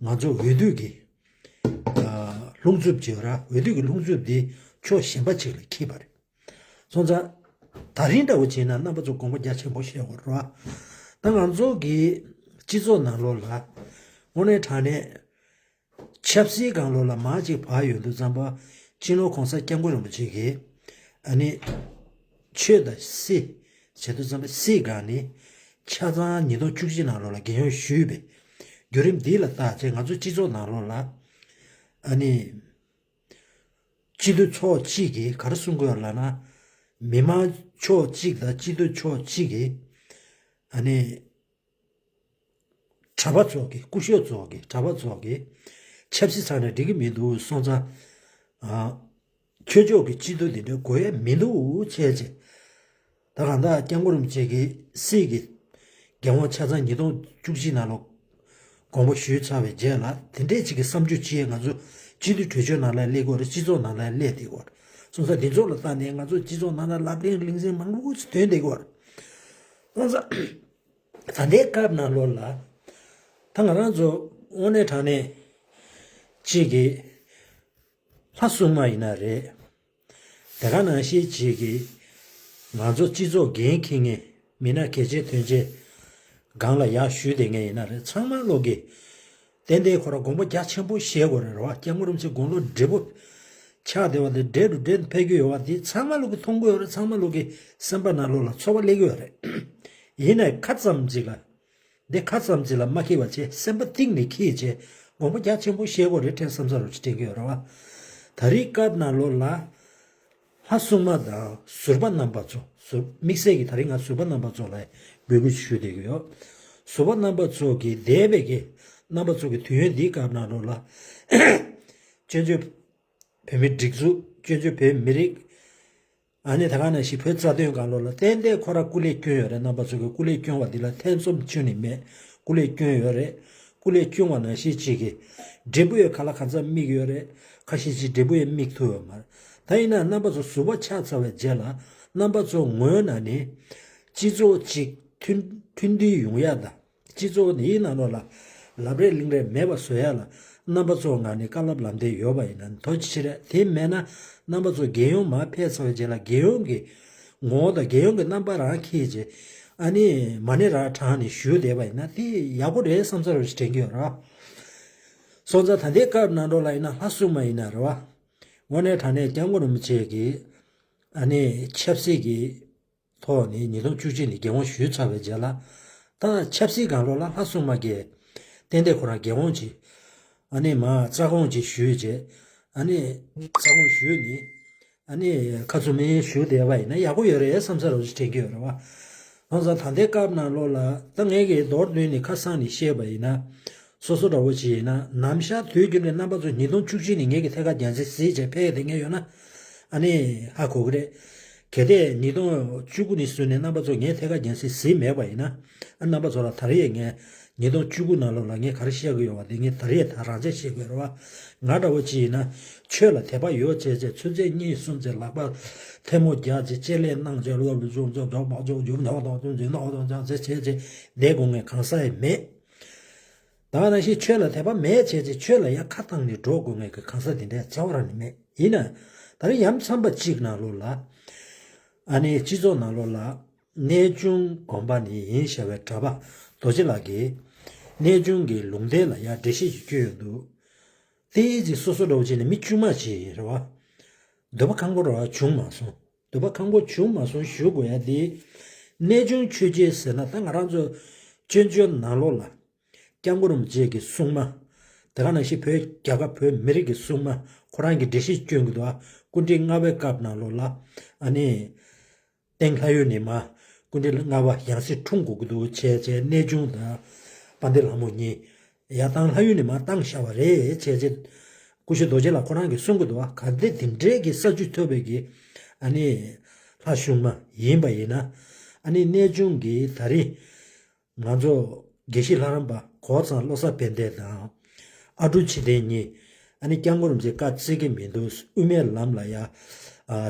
ང་ཚོ་འོས་བསྡུ་གི་ཨ་རླུང་འཚུབ་ཅིག་ཡོད་ར། འོས་བསྡུ་གི་རླུང་འཚུབ་འདི་ཕྱོགས་གཞན་པ་ཅིག་ལ་འཁྱེར་བ་རེད། སོང་ཙང་ད་རིང་འདྲ་བོ་བྱས་ན་རྣམ་པ་ཚོ་དགོངས་པ་རྒྱ་ཆེན་པོ་བཞེས་དགོས་རེད་བ། ད་ང་ཚོ་གི་སྤྱི་ཚོགས་ནང་ལོགས་ལ་དངོས་གནས་དྲང་གནས་ཆབ་སྲིད་སྒང་ལོགས་ལ་མར་ཅིག་བབས་ཡོང་དུས་ཙམ་པ། སྤྱི་ནོར་༸གོང་ས་༸སྐྱབས་མགོན་རིན་པོ་ཆེ་གིས་ཨ་ནི་ཆོས་དང་སྲིད་བྱེད་དུས་ཙམ་པ། སྲིད་སྒང་ནས་ཆ་ཚང་ཉིས་སྟོང་བཅུ་གཅིག་ནང་ལོགས་ལ་རྒྱལ་ཡོངས་ཞུས་པའི་བརྒྱུད་རིམ་འདི་ལ་བལྟས་བྱས་ང་ཚོ་སྤྱི་ཚོགས་ནང་ལོགས་ལ་ཨ་ནི་སྤྱི་འཐུས་ཚོགས་གཅིག་གིས་ག་རེ་གསུང་གི་ཡོད་ལབ་ན། མི་མང་ཕྱོགས་གཅིག་དང་སྤྱི་འཐུས་ཕྱོགས་གཅིག་གིས་ཨ་ནི་གྲྭ་པ་ཚོ་གི། སྐུ་ཞབས་ཚོ་གི། གྲྭ་པ་ཚོ་གི་ཆབ་སྲིད་ཚང་ནས་འགྲིག་གི་མི་འདུག། སོང་ཙང་ཨ་ཆོས་ཕྱོགས་ཀྱི་སྤྱི་འཐུས་འདི་འདྲ་དགོས་ཡ་མི་འདུག་བྱས་བྱས། ད་གང་ལྟར་༸སྐྱབས་མགོན་རིན་པོ་ཆེ་གི་སྲིད་ཀྱི་འགན་དབང་ཆ་ཚང་ཉིས་སྟོང་བཅུ་གཅིག་ནང་ལོགས་དགོངས་པ་ཞུས་ཚར་བའི་རྗེས་ལ། དེ་འདྲའི་ཅིག་གི་བསམ་ཚུལ་ཅིག་ང་ཚོ་སྤྱི་འཐུས་གྲོས་ཆོད་ནང་ལ་སླེབས་ཀྱི་ཡོད་རེད། སྤྱི་ཚོགས་ནང་ལ་སླེབས་བསྡད་ཀྱི་ཡོད་རེད། སོང་ཙང་འདི་ཚོ་ལ་བལྟས་ནས་ང་ཚོ་སྤྱི་ཚོགས་ནང་ལ་ལབ་གླེང་གླེང་ཟིན་མང་པོ་ཞིག་ཐོན་བསྡད་ཀྱི་ཡོད་རེད། སོང་ཙང་ད་ལྟའི་སྐབས་ནང་ལོགས་ལ་ད་ང་རང་ཚོ་དངོས་གནས་དྲང་གནས་ཅིག་གི་ལྷ་སྲུང་མ་ཡིན་ན་རེད། དེ་ག་ནང་བཞིན་ཅིག་གི་ང་ཚོ་སྤྱི་ཚོགས་འགན་འཁྱེར་མཁན་མི་སྣ་གལ་ཆེ་དོན་ཆེ་སྒང་ལ་ཡར་ཞུས་བསྡད་མཁན་ཡིན་ན་རེད། ཚང་མ་ལོག་གི་ཏན་ཏན་ཁོ་རང་དགོངས་པ་རྒྱ་ཆེན་པོ་བཞེས་དགོས་རེད་བ། སྐྱབས་མགོན་རིན་པོ་ཆེ་དགུང་ལོ་བགྲེས་པོ་ཆགས་བསྡད་པ་དེ། བགྲེས་རུ་བགྲེས་ཕེབས་ཀྱི་ཡོད་པ་དེ་ཚང་མ་ལོག་གི་མཐོང་གི་ཡོད་རེད། ཚང་མ་ལོག་གི་སེམས་པ་ནང་ལོགས་ལ་ཚོར་བ་སླེབས་ཀྱི་ཡོད་རེད། ཡིན་ནའི་ཁ་ཙམ་ཅིག་ལ། འདི་ཁ་ཙམ་ཅིག་ལ་མ་འཁྱེར་བ་བྱས། སེམས་པ་གཏིང་ནས་འཁྱེར་བྱས་དགོངས་པ་རྒྱ་ཆེན་པོ་བཞེས་དགོས་རེད་དྲན་བསམ་ས་རུ་ཅིག་དྲན་གྱི་ཡོད་རེད་བ། ད་རེས་སྐབས་ནང་ལོགས་ལ་ལྷ་སྲུང་མ་དང་ཟུར་པ་རྣམ་པ་ཚོ། ཟུར་དམིགས་བསལ་གྱིས་ད་རེས་ང་ཟུར་པ་རྣམ་པ་ཚོ་ལ་འབོད་སྐུལ་ཞུ་བསྡད་ཀྱི་ཡོད། ཟུར་པ་རྣམ་པ་ཚོ་གི་འདས་པའི་གི་རྣམ་པ་ཚོ་གི་དུས་ཡུན་འདིའི་སྐབས་ནང་ལོགས་ལ། བཙན་བྱོལ་བོད་མིའི་སྒྲིག་འཛུགས། བཙན་བྱོལ་བོད་མི་རིགས། ཨ་ནི་ད་ག་ནང་བཞིན་བོད་རྩ་དོན་སྒང་ལོགས་ལ་ཏན་ཏན་ཁོ་རང་སྐུ་ལས་བསྐྱོན་ཡོད་རེད། རྣམ་པ་ཚོ་གི་སྐུ་ལས་བསྐྱོན་པ་འདི་ལ་ཐེ་ཚོམ་ཁྱོན་ནས་མེད། སྐུ་ལས་བསྐྱོན་ཡོད་རེད། སྐུ་ལས་བསྐྱོན་པ་ནང་བཞིན་གཅིག་གི་འབྲས་བུ་ཡོད། ག་ལ་གང་འཚམ་དམིགས་ཡོད་རེད། ཁ་ཤས་ཅིག་འབྲས་བུ་ཡང་དམིགས་ཐུབ་ཡོད་མ་རེད། ད་ཡིན་ན་རྣམ་པ་ཚོ་ཟུར་པ་ཆགས་ཚར་བའི་རྗེས་ལ་རྣམ་པ་ཚོ་ངོས་ནས་ནི་སྤྱི་ཚོགས་གཅིག་མཐུན་མཐུན་སྒྲིལ་ཡོང་ཡ་དང་། སྤྱི་ཚོགས་འདིའི་ནང་ལོགས་ལ་ལབ་རེས་གླེང་རེས་མེད་པ་བཟོ་ཡ་ལ་རྣམ་པ་ཚོ་ངོས་ནས་བཀའ་སློབ་ལམ་སྟོན་ཡོད་པ་ཡིན་ན་ཐུགས་རྗེ་ཆེ་རེད། དེ་མེད་ན་རྣམ་པ་ཚོ་རྒྱལ་ཡོངས་མར་ཕེབས་ཚར་བའི་རྗེས་ལ་རྒྱལ་ཡོངས་ཀྱི་ངོ་བོ་དང་རྒྱལ་ཡོངས་ཀྱི་རྣམ་པ་རང་འཁྱེར་བྱས། ཨ་ནི་མ་ཎི་རང་བགྲངས་ནས་བཞུགས་བསྡད་པ་ཡིན་ན་དེ་ཡག་པོ་རེད་བསམ་ས་རུ་ཞིག་དྲན་གྱི་ཡོད་ར། སོང་ཙང་ད་ལྟའི་སྐབས་ནང་ལོགས་ལ་ཡིན་ན་ལྷ་སྲུང་མ་ཡིན་ན་རེད་བ། དངོས་གནས་དྲང་གནས་སྐྱབས་མགོན་རིན་པོ་ཆེ་གིས་ཨ་ནི་ཆབ་སྲིད་ཀྱི་ཐོག་ནས་ཉིས་སྟོང་བཅུ་གཅིག་ནས་རྒྱལ་དབང་ཞུས་ཚར་བའི་རྗེས་ལ། ད་ཆབ་སྲིད་སྒང་ལོགས་ལ་ལྷ་སྲུང་མ་གིས་ཏན་ཏན་ཁོ་རང་རྒྱལ་དབང་ཅིག་ཨ་ནི་མར་རྩ་དགོངས་ཅིག་ཞུས་བྱས། ཨ་ནི་རྩ་དགོངས་ཞུས་ནས་ཨ་ནི་ཁ་བཙུམ་མེ་ཞུ་བསྡད་པ་ཡིན་ན་ཡག་པོ་ཡོད་རེད་བསམ་ས་རོགས་ཅིག་དྲན་གྱི་ཡོད་རེད་བ། ཡང་ས་ད་ལྟའི་སྐབས་ནང་ལོགས་ལ་ད་ངས་ཀྱི་མདོར་བསྡུས་ནས་ཁ་སང་ནས་བཤད་པ་ཡིན་ན། སོ་སོ་འདྲ་བོ་ཅིག་ཡིན་ན་ནམ་ཞག་དུས་རྒྱུན་ནས་རྣམ་པ་ཚོ་ཉིས་སྟོང་བཅུ་གཅིག་ནས་ངེད་ཀྱི་ཐད་ཀར་རྒྱལ་མཚན་གཟིགས་བྱས་ཕེབས་བསྡད་མཁན་ཡོད་ན། ཨ་ནི་ཧ་གོ་གི་རེད། གལ་ཏེ་ཉིས་སྟོང་བཅུ་དགུ་ནས་བཟུང་ནས་རྣམ་པ་ཚོ་ངའི་ཐད་ཀར་རྒྱལ་མཚན་གཟིགས་མེད་པ་ཡིན་ན། ཨ་རྣམ་པ་ཚོ་ལ་ད་རེས་ངས་ཉིས་སྟོང་བཅུ་དགུ་ནང་ལོགས་ལ་ངས་ག་རེ་བཤད་གི་ཡོད་པ་དེ་ངས་ད་རེས་ད་རང་བཙན་བཤད་གི་ཡོད་རེད་བ། ང་འདྲ་བོ་ཅིག་ཡིན་ན་ཆོས་ལ་དད་པ་ཡོད་བྱས་བྱས་ཚུར་ཚད་གཉིས་གསུམ་ཚད་ལག་པ་ཐལ་མོ་རྒྱག་བྱས་ལྕེ་ལེ་གནང་བྱས་ལོ་ལོ་ཅུང་ཅུང་ཅུང་མ་ཅུང་ཅུང་ནག་དང་ཅུང་ཅུང་ནག་དང་ཅུང་ཅུང་བྱས་བྱས་བསྡད་དགོས་ངས་གང་ཟག་ཡང་མེད། ད་ནང་བཞིན་ཆོས་ལ་དད་པ་མེད་བྱས་བྱས་ཆོས་ལ་ཡང་ཁ་བཏང་ནས་འགྲོ་དགོས་ངེས་ཀྱི་གང་ཟག་དེ་འདྲ་རྩ་བ་རང་ནས་མེད། ཡིན་ན་ད་རེས་ཡ་མཚན་པ་གཅིག་ནང་ལོགས་ལ། ཨ་ནི་སྤྱི་ཚོགས་ནང་ལོགས་ལ་གནས་ཆུང་དགོན་པ་ནས་ཡིན་ཞེས་པའི་གྲྭ་པ་རྡོ་རྗེ་ལགས་ཀྱིས་གནས་ཆུང་གི་ལུང་བསྟན་ལ་ཡང་འགྲེལ་བཤད་ཅིག་བསྐྱོན་ཡོད་འདུག་དེའི་རྗེས་སོ་སོ་འདྲ་བོ་བྱས་ནས་མི་དཀྱུས་མ་ཅིག་ཡིན་རེད་བ། འདོད་པ་ཁེངས་པོ་རང་བྱུང་མ་སོང་། འདོད་པ་ཁེངས་པོ་བྱུང་མ་སོང་ཞུ་དགོས་ཡ་དེ། གནས་ཆུང་ཆོས་རྗེ་ཟེར་ན་ད་ང་རང་ཚོ་བཙན་བྱོལ་ནང་ལོགས་ལ་སྐྱབས་མགོན་རིན་པོ་ཆེ་གི་སྲུང་མ། དེ་ག་ནང་བཞིན་བོད་རྒྱལ་ཁབ་བོད་མི་རིགས་ཀྱི་སྲུང་མ་ཁོ་རང་གི་འགྲེལ་བཤད་བསྐྱོན་གྱི་འདུག་ཨ་སྐུ་ཕྲེང་ལྔ་པའི་སྐབས་ནང་ལོགས་ལ་ཨ་ནི། སྟེང་ལྷ་ཡུལ་ནས་མར་སྐུ་ཕྲེང་ལྔ་པ་ཡང་སྲིད་འཁྲུངས་དགོས་ཀྱི་འདུག་བྱས་བྱས་གནས་ཆུང་དང་དཔལ་ལྡན་ལྷ་མོ་གཉིས་ཡར་བཏང་ལྷ་ཡུལ་ནས་མར་བཏང་བཞག་པ་རེད་བྱས་བྱས། སྐུ་ཞབས་རྡོ་རྗེ་ལགས་ཁོ་རང་གིས་གསུང་གི་འདུག་བ། གལ་ཏེ་དེ་འདྲའི་གི་ས་བཅུད་ཐོབ་པའི་གི་ཨ་ནི་ལྷ་ཞུང་མ་ཡིན་པ་ཡིན་ན། ཨ་ནི་གནས་ཆུང་གི་ད་རེས་ང་ཚོ་དགེ་བཤེས་ལྷ་རམས་པ་གོ་ཚང་བློ་བཟང་ཕན་བདེ་དང་ཨ་འབྲུག་ཆོས་ལྡན་གཉིས། ཨ་ནི་སྐྱབས་མགོན་རིན་པོ་ཆེ་བཀའ་བརྩི་གི་མི་འདུག་དབུ་མའི་ལམ་ལ་ཡ་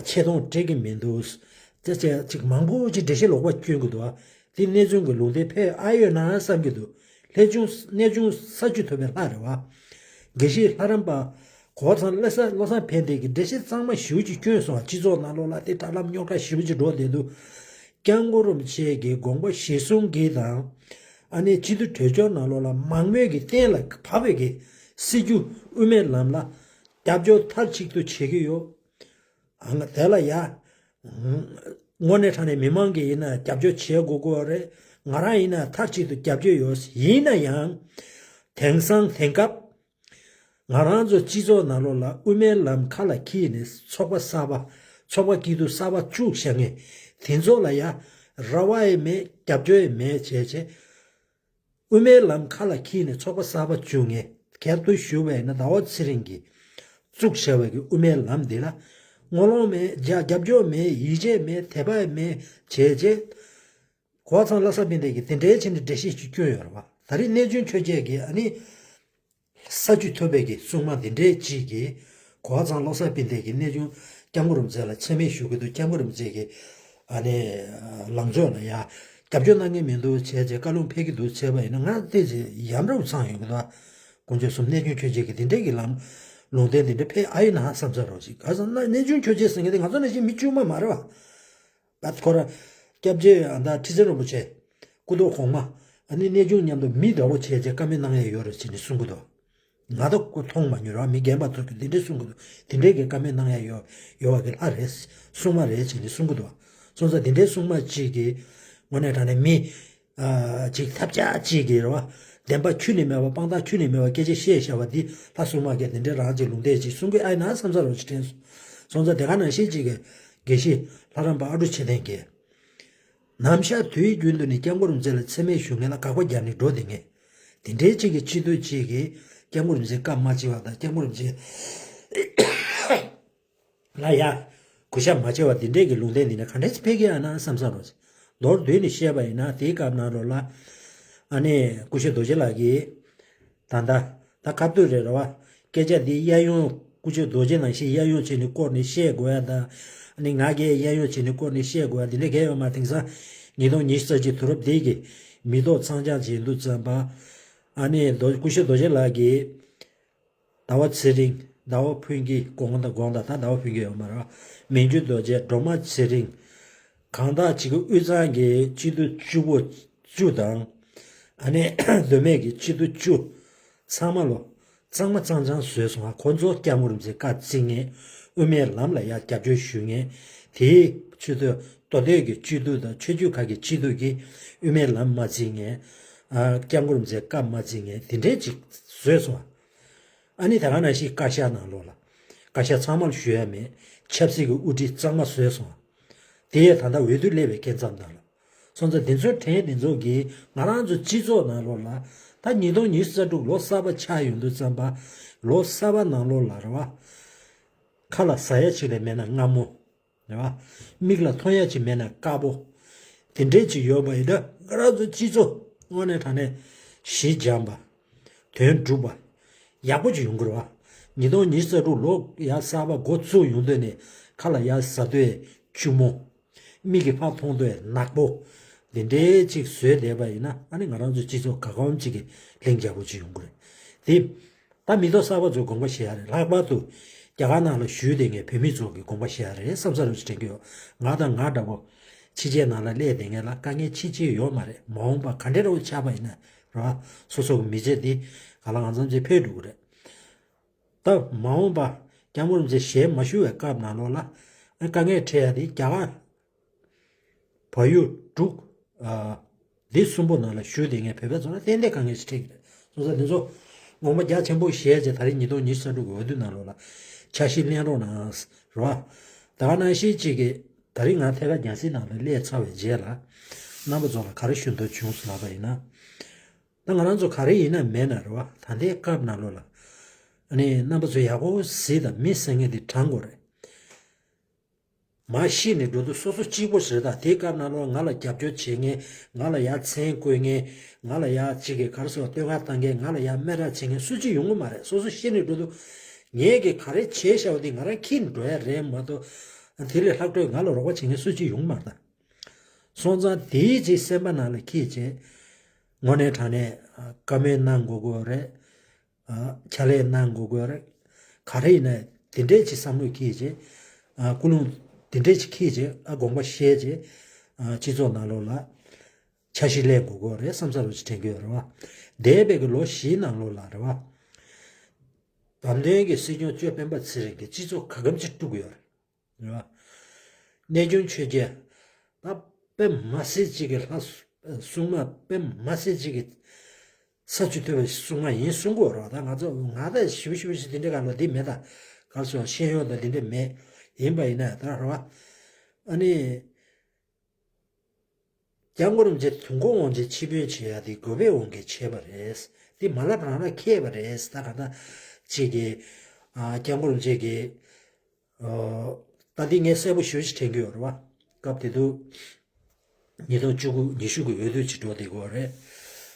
ཆེ་མཐོང་སྤྲད་གི་མི་འདུག་ཅེས་བྱས་ཅིག་མང་པོ་ཅིག་འགྲེལ་བཤད་ལོག་པ་སྐྱོན་གི་འདུག་བ། དེ་གནས་ཆུང་གི་ལུང་བསྟན་ཕེབས་ཨ་ཡོད་ན་བསམ་གྱི་འདུག་ལྷས་ཆུང་གནས་ཆུང་ས་བཅུད་ཐོབ་པའི་ལྷ་རེད་བ། དགེ་བཤེས་ལྷ་རམས་པ་གོ་ཚང་བློ་བཟང་བློ་བཟང་ཕན་བདེ་གི་འགྲེལ་བཤད་གཙང་མ་ཞེ་པོ་ཅིག་བསྐྱོན་སོང་བ། སྤྱི་ཚོགས་ནང་ལོགས་ལ་དེ་དྲ་ལམ་རྙོག་དྲ་ཞེ་པོ་ཅིག་འགྲོ་བསྡད་འདུག་སྐྱབས་མགོན་རིན་པོ་ཆེ་གི་དགོངས་པ་གཞིར་བཟུང་གིས་དང་། ཨ་ནི་སྤྱི་འཐུས་གྲོས་ཆོད་ནང་ལོགས་ལ་མང་མོས་ཀྱིས་གཏན་ལ་ཕབ་པའི་གི་སྲིད་བྱུས་དབུ་མའི་ལམ་ལ་རྒྱབ་སྐྱོར་མཐའ་གཅིག་ཏུ་བྱེད་ཀྱི་ཡོད། ཨ་ང་དེ་ལ་ཡ། དངོས་གནས་དྲང་གནས་མི་མང་གིས་ཡིན་ན་རྒྱབ་སྐྱོར་བྱེད་དགོས་དགོས་རེད། ང་རང་ཡིན་ན་མཐའ་གཅིག་ཏུ་རྒྱབ་སྐྱོར་ཡོད། ཡིན་ན་ཡང་། དེང་སང་དེང་སྐབས། ང་རང་ཚོ་སྤྱི་ཚོགས་ནང་ལོགས་ལ་དབུ་མའི་ལམ་ཁ་ལ་འཁྱེར་ནས་ཚོགས་པ་གསར་པ། ཚོགས་པ་སྐྱིད་སྡུག་གསར་པ་བཅུག་བཞག་མཁན་དེ་ཚོ་ལ་ཡ་རེ་བ་ཡང་མེད། རྒྱབ་སྐྱོར་ཡང་མེད་བྱས་བྱས། དབུ་མའི་ལམ་ཁ་ལ་འཁྱེར་ནས་ཚོགས་པ་གསར་པ་བཅུག་མཁན་གལ་ཏེ་ཞུ་བ་ཡིན་ན་ཟླ་བ་ཚེ་རིང་གིས་བཙུགས་བཞག་པའི་གི་དབུ་མའི་ལམ་འདི་ལ་ངོ་ལོག་མེད། རྒྱ་རྒྱབ་སྐྱོར་མེད། ཡིད་ཆེས་མེད། དད་པ་ཡང་མེད་བྱས་བྱས། གོ་ཚང་བློ་བཟང་ཕན་བདེ་གིས་དེ་འདྲའི་ཆེད་ནས་འགྲེལ་བཤད་ཅིག་བསྐྱོན་ཡོད་རེད་བ། ད་རེས་གནས་ཆུང་ཆོས་རྒྱལ་གྱིས་ཨ་ནི། ས་བཅུད་ཐོབ་པའི་གི་སྲུང་མ་འདི་འདྲའི་ཅིག་གིས་གོ་ཚང་བློ་བཟང་ཕན་བདེ་གིས་གནས་ཆུང་སྐྱབས་མགོན་རིན་པོ་ཆེ་ལ་མཚན་སྨད་ཞུ་གི་འདུག་སྐྱབས་མགོན་རིན་པོ་ཆེ་གིས་ཨ་ནི་ལང་ཚོ་ལ་ཡ་རྒྱབ་སྐྱོར་གནང་མཁན་མི་འདུག་བྱས་བྱས་བཀའ་ལུང་ཕེབས་ཀྱི་འདུག་བྱས་པ་ཡིན་ན་ང་ཏོག་ཙམ་ཡ་འདྲ་བོ་ཚང་ཡོང་གི་འདུག་དཀོན་མཆོག་གསུམ་གནས་ཆུང་ཆོས་རྒྱལ་གྱིས་འདི་འདྲའི་གི་ལམ་ལུང་བསྟན་འདི་འདྲ་ཕེབས་ཨ་ཡིན་ན་བསམ་ས་རོགས་ཅིག་ག་ཟེར་ན་གནས་ཆུང་ཆོས་རྒྱལ་ཟེར་མཁན་དེ་ང་ཚོ་ནང་བཞིན་མི་དཀྱུས་མ་མ་རེད་བ། ད་ཁོ་ར། སྐྱབས་རྗེ་ཨ་ད་ཁྲི་བཙུན་རིན་པོ་ཆེ། སྐུ་ཐོག་གོང་མ། ཨ་ནི་གནས་ཆུང་མཉམ་དུ་མི་འདྲ་བོ་བྱས་བྱས་བཀའ་མོལ་གནང་ཡ་ཡོད་རེད་ཅེས་ནས་གསུང་གི་འདུག་ང་ད་སྐུ་མཐོང་མ་མྱོང་ར་མི་རྒན་པ་ཚོ་གིས་འདི་འདྲས་གསུང་གི་འདུག་དེ་འདྲས་ཀྱི་བཀའ་མོལ་གནང་ཡ་ཡོད་ཡོད་བ་གི་ལྷ་རེད། སྲུང་མ་རེད་ཅེས་ནས་གསུང་གི་འདུག་སོང་ཙང་དེ་འདྲས་སྲུང་མ་གཅིག་གིས་དངོས་གནས་དྲང་གནས་མི། ཨ་ཅིག་ཐབས་ཆག་ཅིག་གིས་རེད་བ། བདེན་པ་ཁྱོན་ནས་མེད་པ་དཔང་རྟགས་ཁྱོན་ནས་མེད་པ་སྐད་ཆ་བཤད་བཞག་པ་འདི་ལྷ་སྲུང་མ་གིས་དེ་འདྲས་རང་ཅིག་ལུང་བསྟན་ཅིག་གསུང་གི་ཨ་ཡིན་ན་བསམ་ས་རོགས་ཅིག་དྲན་སོང་། སོང་ཙང་དེ་ག་ནང་བཞིན་ཅིག་གི་དགེ་བཤེས་ལྷ་རམས་པ་ཨ་འབྲུག་ཆོས་ལྡན་གྱིས། ནམ་ཞག་དུས་རྒྱུན་དུ་ནི་སྐྱབས་མགོན་རིན་པོ་ཆེ་ལ་མཚན་སྨད་ཞུ་མཁན་ལ་དགག་པ་རྒྱག་ནས་འགྲོ་བསྡད་མཁན། དེ་འདྲའི་གཅིག་གི་སྤྱི་འཐུས་གཅིག་གིས་སྐྱབས་མགོན་རིན་པོ་ཆེ་བཀའ་མ་བྱེད་པ་དང་། སྐྱབས་མགོན་རིན་པོ་ཆེ་ལ་ཡ་གུས་ཞབས་མ་བྱེད་པ་འདི་འདྲས་ཀྱི་ལུང་བསྟན་འདི་ནས་ག་འདྲས་སེ་ཕེབས་ཀྱི་ཡོད་ན་བསམ་ས་རོ། མདོར་བསྡུས་ནས་བཤད་པ་ཡིན་ན། དེའི་སྐབས་ནང་ལོགས་ལ་ཨ་ནི་སྐུ་ཞབས་རྡོ་རྗེ་ལགས་ཀྱིས་ད་ལྟ་ད་ཁ་ཐུག་རེད་རེད་བ། སྐད་ཆ་འདི་གཡས་གཡོན་སྐུ་ཞབས་རྡོ་རྗེ་ནང་བཞིན་གཡས་གཡོན་བྱས་ནས་བསྐོར་ནས་བཤད་དགོས་ཡ་དང་། ཨ་ནི་ང་གིས་གཡས་གཡོན་བྱས་ནས་བསྐོར་ནས་བཤད་དགོས་ཡ་འདི་འདྲས་གང་ཡང་ཡོད་མ་རེད། དེང་སང་ཉིས་སྟོང་ཉི་ཤུ་རྩ་གཅིག་དུས་རབས་འདི་གི་མི་ཐོག་ཚང་རྐྱང་བྱེད་འདུག་བསམ་པ། ཨ་ནི་རྡོ་སྐུ་ཞབས་རྡོ་རྗེ་ལགས་ཀྱིས། ཟླ་བ་ཚེ་རིང་། ཟླ་བ་ཕུན་སྐྱིད། དགོངས་དག་དགོངས་དག་ད་ཟླ་བ་ཕུན་སྐྱིད་ཡོད་མ་རེད་བ། མན་ཇུ་རྡོ་རྗེ། སྒྲོལ་མ་ཚེ་རིང་། གང་དག་ཅིག་གི་དབུས་གཙང་གི་སྤྱི་འཐུས་བཅུ་པོ་བཅུ་དང་། ཨ་ནི་མདོ་སྨད་ཀྱི་སྤྱི་འཐུས་བཅུ། ཚང་མ་ལོ། གཙང་མ་གཙང་རྐྱང་བཟོས་སོང་ང་། ཁོ་ཚོ་སྐྱབས་མགོན་རིན་པོ་ཆེ་བཀའ་བརྩི་མཁན། དབུ་མའི་ལམ་ལ་ཡ་རྒྱབ་སྐྱོར་ཞུ་མཁན། དེའི་ཆུ་ཚོད་མདོ་སྟོད་ཀྱི་སྤྱི་འཐུས་དང་ཆོས་བརྒྱུད་ཁག་གི་སྤྱི་འཐུས་ཀྱིས་དབུ་མའི་ལམ་མ་བརྩི་མཁན། ཨ། སྐྱབས་མགོན་རིན་པོ་ཆེ་བཀའ་མ་བརྩི་མཁན་དེ་འདྲས་ཅིག་བཟོས་སོང་ང་། ཨ་ནི་ད་ག་ནང་བཞིན་བཀའ་ཤག་ནང་ལོགས་ལ། བཀའ་ཤག་ཚང་མར་ཞུ་ཡ་མེད། ཆབ་སྲིད་ཀྱི་དབུ་ཁྲིད་གཙང་མ་བཟོས་སོང་། དེ་ཡས་ད་ལྟ་འོས་བསྡུ་སླེབས་པའི་སྐབས་མཚམས་དང་ལ། སོང་ཙང་དེ་ཚོའི་གྲས་དེ་ཚོ་གིས་ང་རང་ཚོ་སྤྱི་ཚོགས་ནང་ལོགས་ལ། ད་ཉིས་སྟོང་ཉི་ཤུ་རྩ་དྲུག་ལོ་གསར་པ་ཆགས་ཡོང་དུས་ཙམ་པ། ལོ་གསར་པ་ནང་ལོགས་ལ་རེད་བ། ཁ་ལ་ཟ་ཡ་ཅིག་ལས་མེད་ན་མངར་མོ། རེད་བ། མིག་ལ་མཐོང་ཡ་ཅིག་མེད་ན་དཀར་པོ། དེ་འདྲས་ཅིག་ཡོད་པ་ཡིན་ན་ང་རང་ཚོ་སྤྱི་ཚོགས་དངོས་གནས་དྲང་གནས་གཞི་འགྱངས་པ། དོན་འགྲུབ་པ། ཡག་པོ་ཅིག་ཡོང་གི་རེད་བ། ཉིས་སྟོང་ཉི་ཤུ་རྩ་དྲུག་ལོ་ཡ་གསར་པ་འགོ་ཚུགས་ཡོང་དུས་ནས་ཁ་ལ་ཡ་ཟ་དུས་ཆུ་མོ། མིག་གིས་ཕར་མཐོང་དུས་ནག་པོ། འདི་འདྲའི་ཅིག་བཟོས་བསྡད་པ་ཡིན་ན། ཨ་ནི་ང་རང་ཚོ་སྤྱི་ཚོགས་ག་གོམ་ཅིག་གི་ལྷིང་འཇགས་པོ་ཅིག་ཡོང་གི་རེད། དེ། ད་མི་ཐོག་གསར་པ་ཚོས་དགོངས་པ་བཞེས་ཡ་རེད། ལྷག་པར་དུ་རྒྱ་གར་ནང་ལ་བཞུགས་བསྡད་མཁན་བོད་མི་ཚོ་གིས་དགོངས་པ་བཞེས་ཡ་རེད་བསམ་ས་རུ་ཅིག་དྲན་གྱི་ཡོད། ང་དང་ང་འདྲ་པོ་ཕྱི་རྒྱལ་ནང་ལ་སླེབས་བསྡད་མཁན་ལ་དཀའ་ངལ་ཅི་ཅི་ཡོད་མ་རེད། མ་འོངས་པ་ག་འདྲ་རུ་ཆགས་པ་ཡིན་ན་རེད་བ། སོ་སོ་གི་མི་ཚེ་འདི་ག་ལ་གང་འཚམ་ཅིག་འཕེལ་འགྲོ་གི་རེད། ད་མ་འོངས་པ་སྐྱབས་མགོན་རིན་པོ་ཆེ་ཞལ་མ་བཞུགས་པའི་སྐབས་ནང་ལོགས་ལ་དཀའ་ངལ་འཕྲད་ཡ་དེ་རྒྱ་གར་བལ་ཡུལ་འབྲུག་ཨ། འདི་གསུམ་པོ་ནང་ལ་བཞུགས་བསྡད་མཁན་བོད་པ་ཚོ་ལ་ཏན་ཏན་དཀའ་ངལ་ཞིག་འཕྲད་ཀྱི་རེད། སོང་ཙང་འདི་ཚོ་དགོངས་པ་རྒྱ་ཆེན་པོ་བཞེས་བྱས། ད་རེས་ཉིས་སྟོང་ཉི་ཤུ་རྩ་དྲུག་གི་འོས་བསྡུ་ནང་ལོགས་ལ་འཆར་གཞི་ལེན་རོགས་གནང་། རེད་བ། ད་ག་ནང་བཞིན་གཅིག་གིས་ད་རེས་ང་ཐད་ཀར་རྒྱལ་སྲིད་ནང་ལ་སླེབས་ཚར་བའི་རྗེས་ལ་རྣམ་པ་ཚོ་ལ་ག་རེ་ཞུ་འདོད་བྱུང་སོང་ལབ་པ་ཡིན་ན། ད་ང་རང་ཚོ་ག་རེ་ཡིན་ན་མེད་ན་རེད་བ། ད་ལྟའི་སྐབས་ནང་ལོགས་ལ་ཨ་ནི་རྣམ་པ་ཚོ་ཡག་པོ་གཟིགས་དང་། མི་ཟེར་མཁན་དེ་དྲང་པོ་རེད། མ་ཤི་ནས་འགྲོ་དུས་སོ་སོ་གཅིག་པོ་ཞིག་རེད། ད་དེའི་སྐབས་ནང་ལོགས་ང་ལ་རྒྱབ་སྐྱོར་བྱེད་མཁན། ང་ལ་ཡར་མཚན་བཀོད་མཁན། ང་ལ་ཡར་གཅིག་གིས་ག་རེ་ཟེར་བ། བསྟོད་བསྔགས་བཏང་མཁན། ང་ལ་ཡར་སྨད་ར་བྱེད་མཁན་སུ་གཅིག་ཡོང་གི་མ་རེད། སོ་སོ་ཤི་ནས་འགྲོ་དུས་ངས་ཀྱིས་ག་རེ་བྱས་བཞག་པ་དེ་ང་རང་འཁྱེར་འགྲོ་ཡ་རེད་མ་གཏོགས། དེ་ལས་ལྷག་འཕྲོས་ང་ལ་རོགས་པ་བྱེད་མཁན་སུ་གཅིག་ཡོང་གི་མ་རེད་ད། སོང་ཙང་དེའི་རྗེས་སེམས་པ་ནང་ལ་འཁྱེར་བྱས། དངོས་གནས་དྲང་གནས་བཀའ་མོལ་གནང་དགོས་དགོས་རེད། ཨ། ཕྱག་ལས་གནང་དགོས་དགོས་རེད། ག་རེ་ཡིན་ན་དེ་འདྲས་ཅིག་བསམ་བློ་འཁྱེར་བྱས། ཨ། ཀུན་སློང་དེ་འདྲས་ཅིག་འཁྱེར་བྱས། ཨ། དགོངས་པ་བཞེས་བྱས། ཨ། སྤྱི་ཚོགས་ནང་ལོགས་ལ་འཆར་གཞི་ལེན་དགོས་དགོས་རེད་བསམ་ས་རུ་ཅིག་དྲན་གྱི་ཡོད་རེད་བ། འདས་པའི་གི་ལོ་བཞིའི་ནང་ལོགས་ལ་རེད་བ། བདམས་ཐོན་གྱི་སྲིད་སྐྱོང་གཙོས་སྤེན་པ་ཚེ་རིང་གིས་སྤྱི་ཚོགས་ག་གམ་ཅིག་དཀྲུགས་ཡོད་རེད། རེད་བ། གནས་ཆུང་ཆོས་རྒྱལ། ད་དཔེ་མ་སྲིད་ཅིག་གི་ལྷ་སྲུང་མ། དཔེ་མ་སྲིད་ཅིག་གི་ས་བཅུད་ཐོབ་པའི་སྲུང་མ་ཡིན་གསུང་གི་ཡོད་རེད་བ། ད་ང་ཚོ་ང་ད་ཞིབ་ཞིབ་ཞིབ་དེ་འདྲའི་སྒང་ལ་འདི་མེད་ད། ག་རེ་ཟེར་ཤེས་ཡོན་དང་འདི་འདྲ་མེད། ཡིན་པ་ཡིན་ན་ད་རེད་བ། ཨ་ནི། སྐྱབས་མགོན་རིན་པོ་ཆེ་དུས་འཁོར་དབང་ཆེན་ཆིབས་བསྒྱུར་བྱེད་ཡ་དེ་རྒོད་པའི་དབང་གིས་བྱས་པ་རེད། དེ་མ་ལབ་རང་ལ་ཁེལ་བ་རེད། ད་ག་ད་ཅིག་གིས། ཨ། སྐྱབས་མགོན་རིན་པོ་ཆེ་གིས། ཨ། ད་འདི་ངས་གསལ་པོ་ཞེ་པོ་ཅིག་དྲན་གྱི་ཡོད་རེད་བ། སྐབས་དེ་དུས་ཉིས་སྟོང་བཅུ་དགུ་ཉི་ཤུ་གི་འོས་བསྡུ་ཅིག་འགྲོ་བསྡད་ཀྱི་ཡོད་རེད།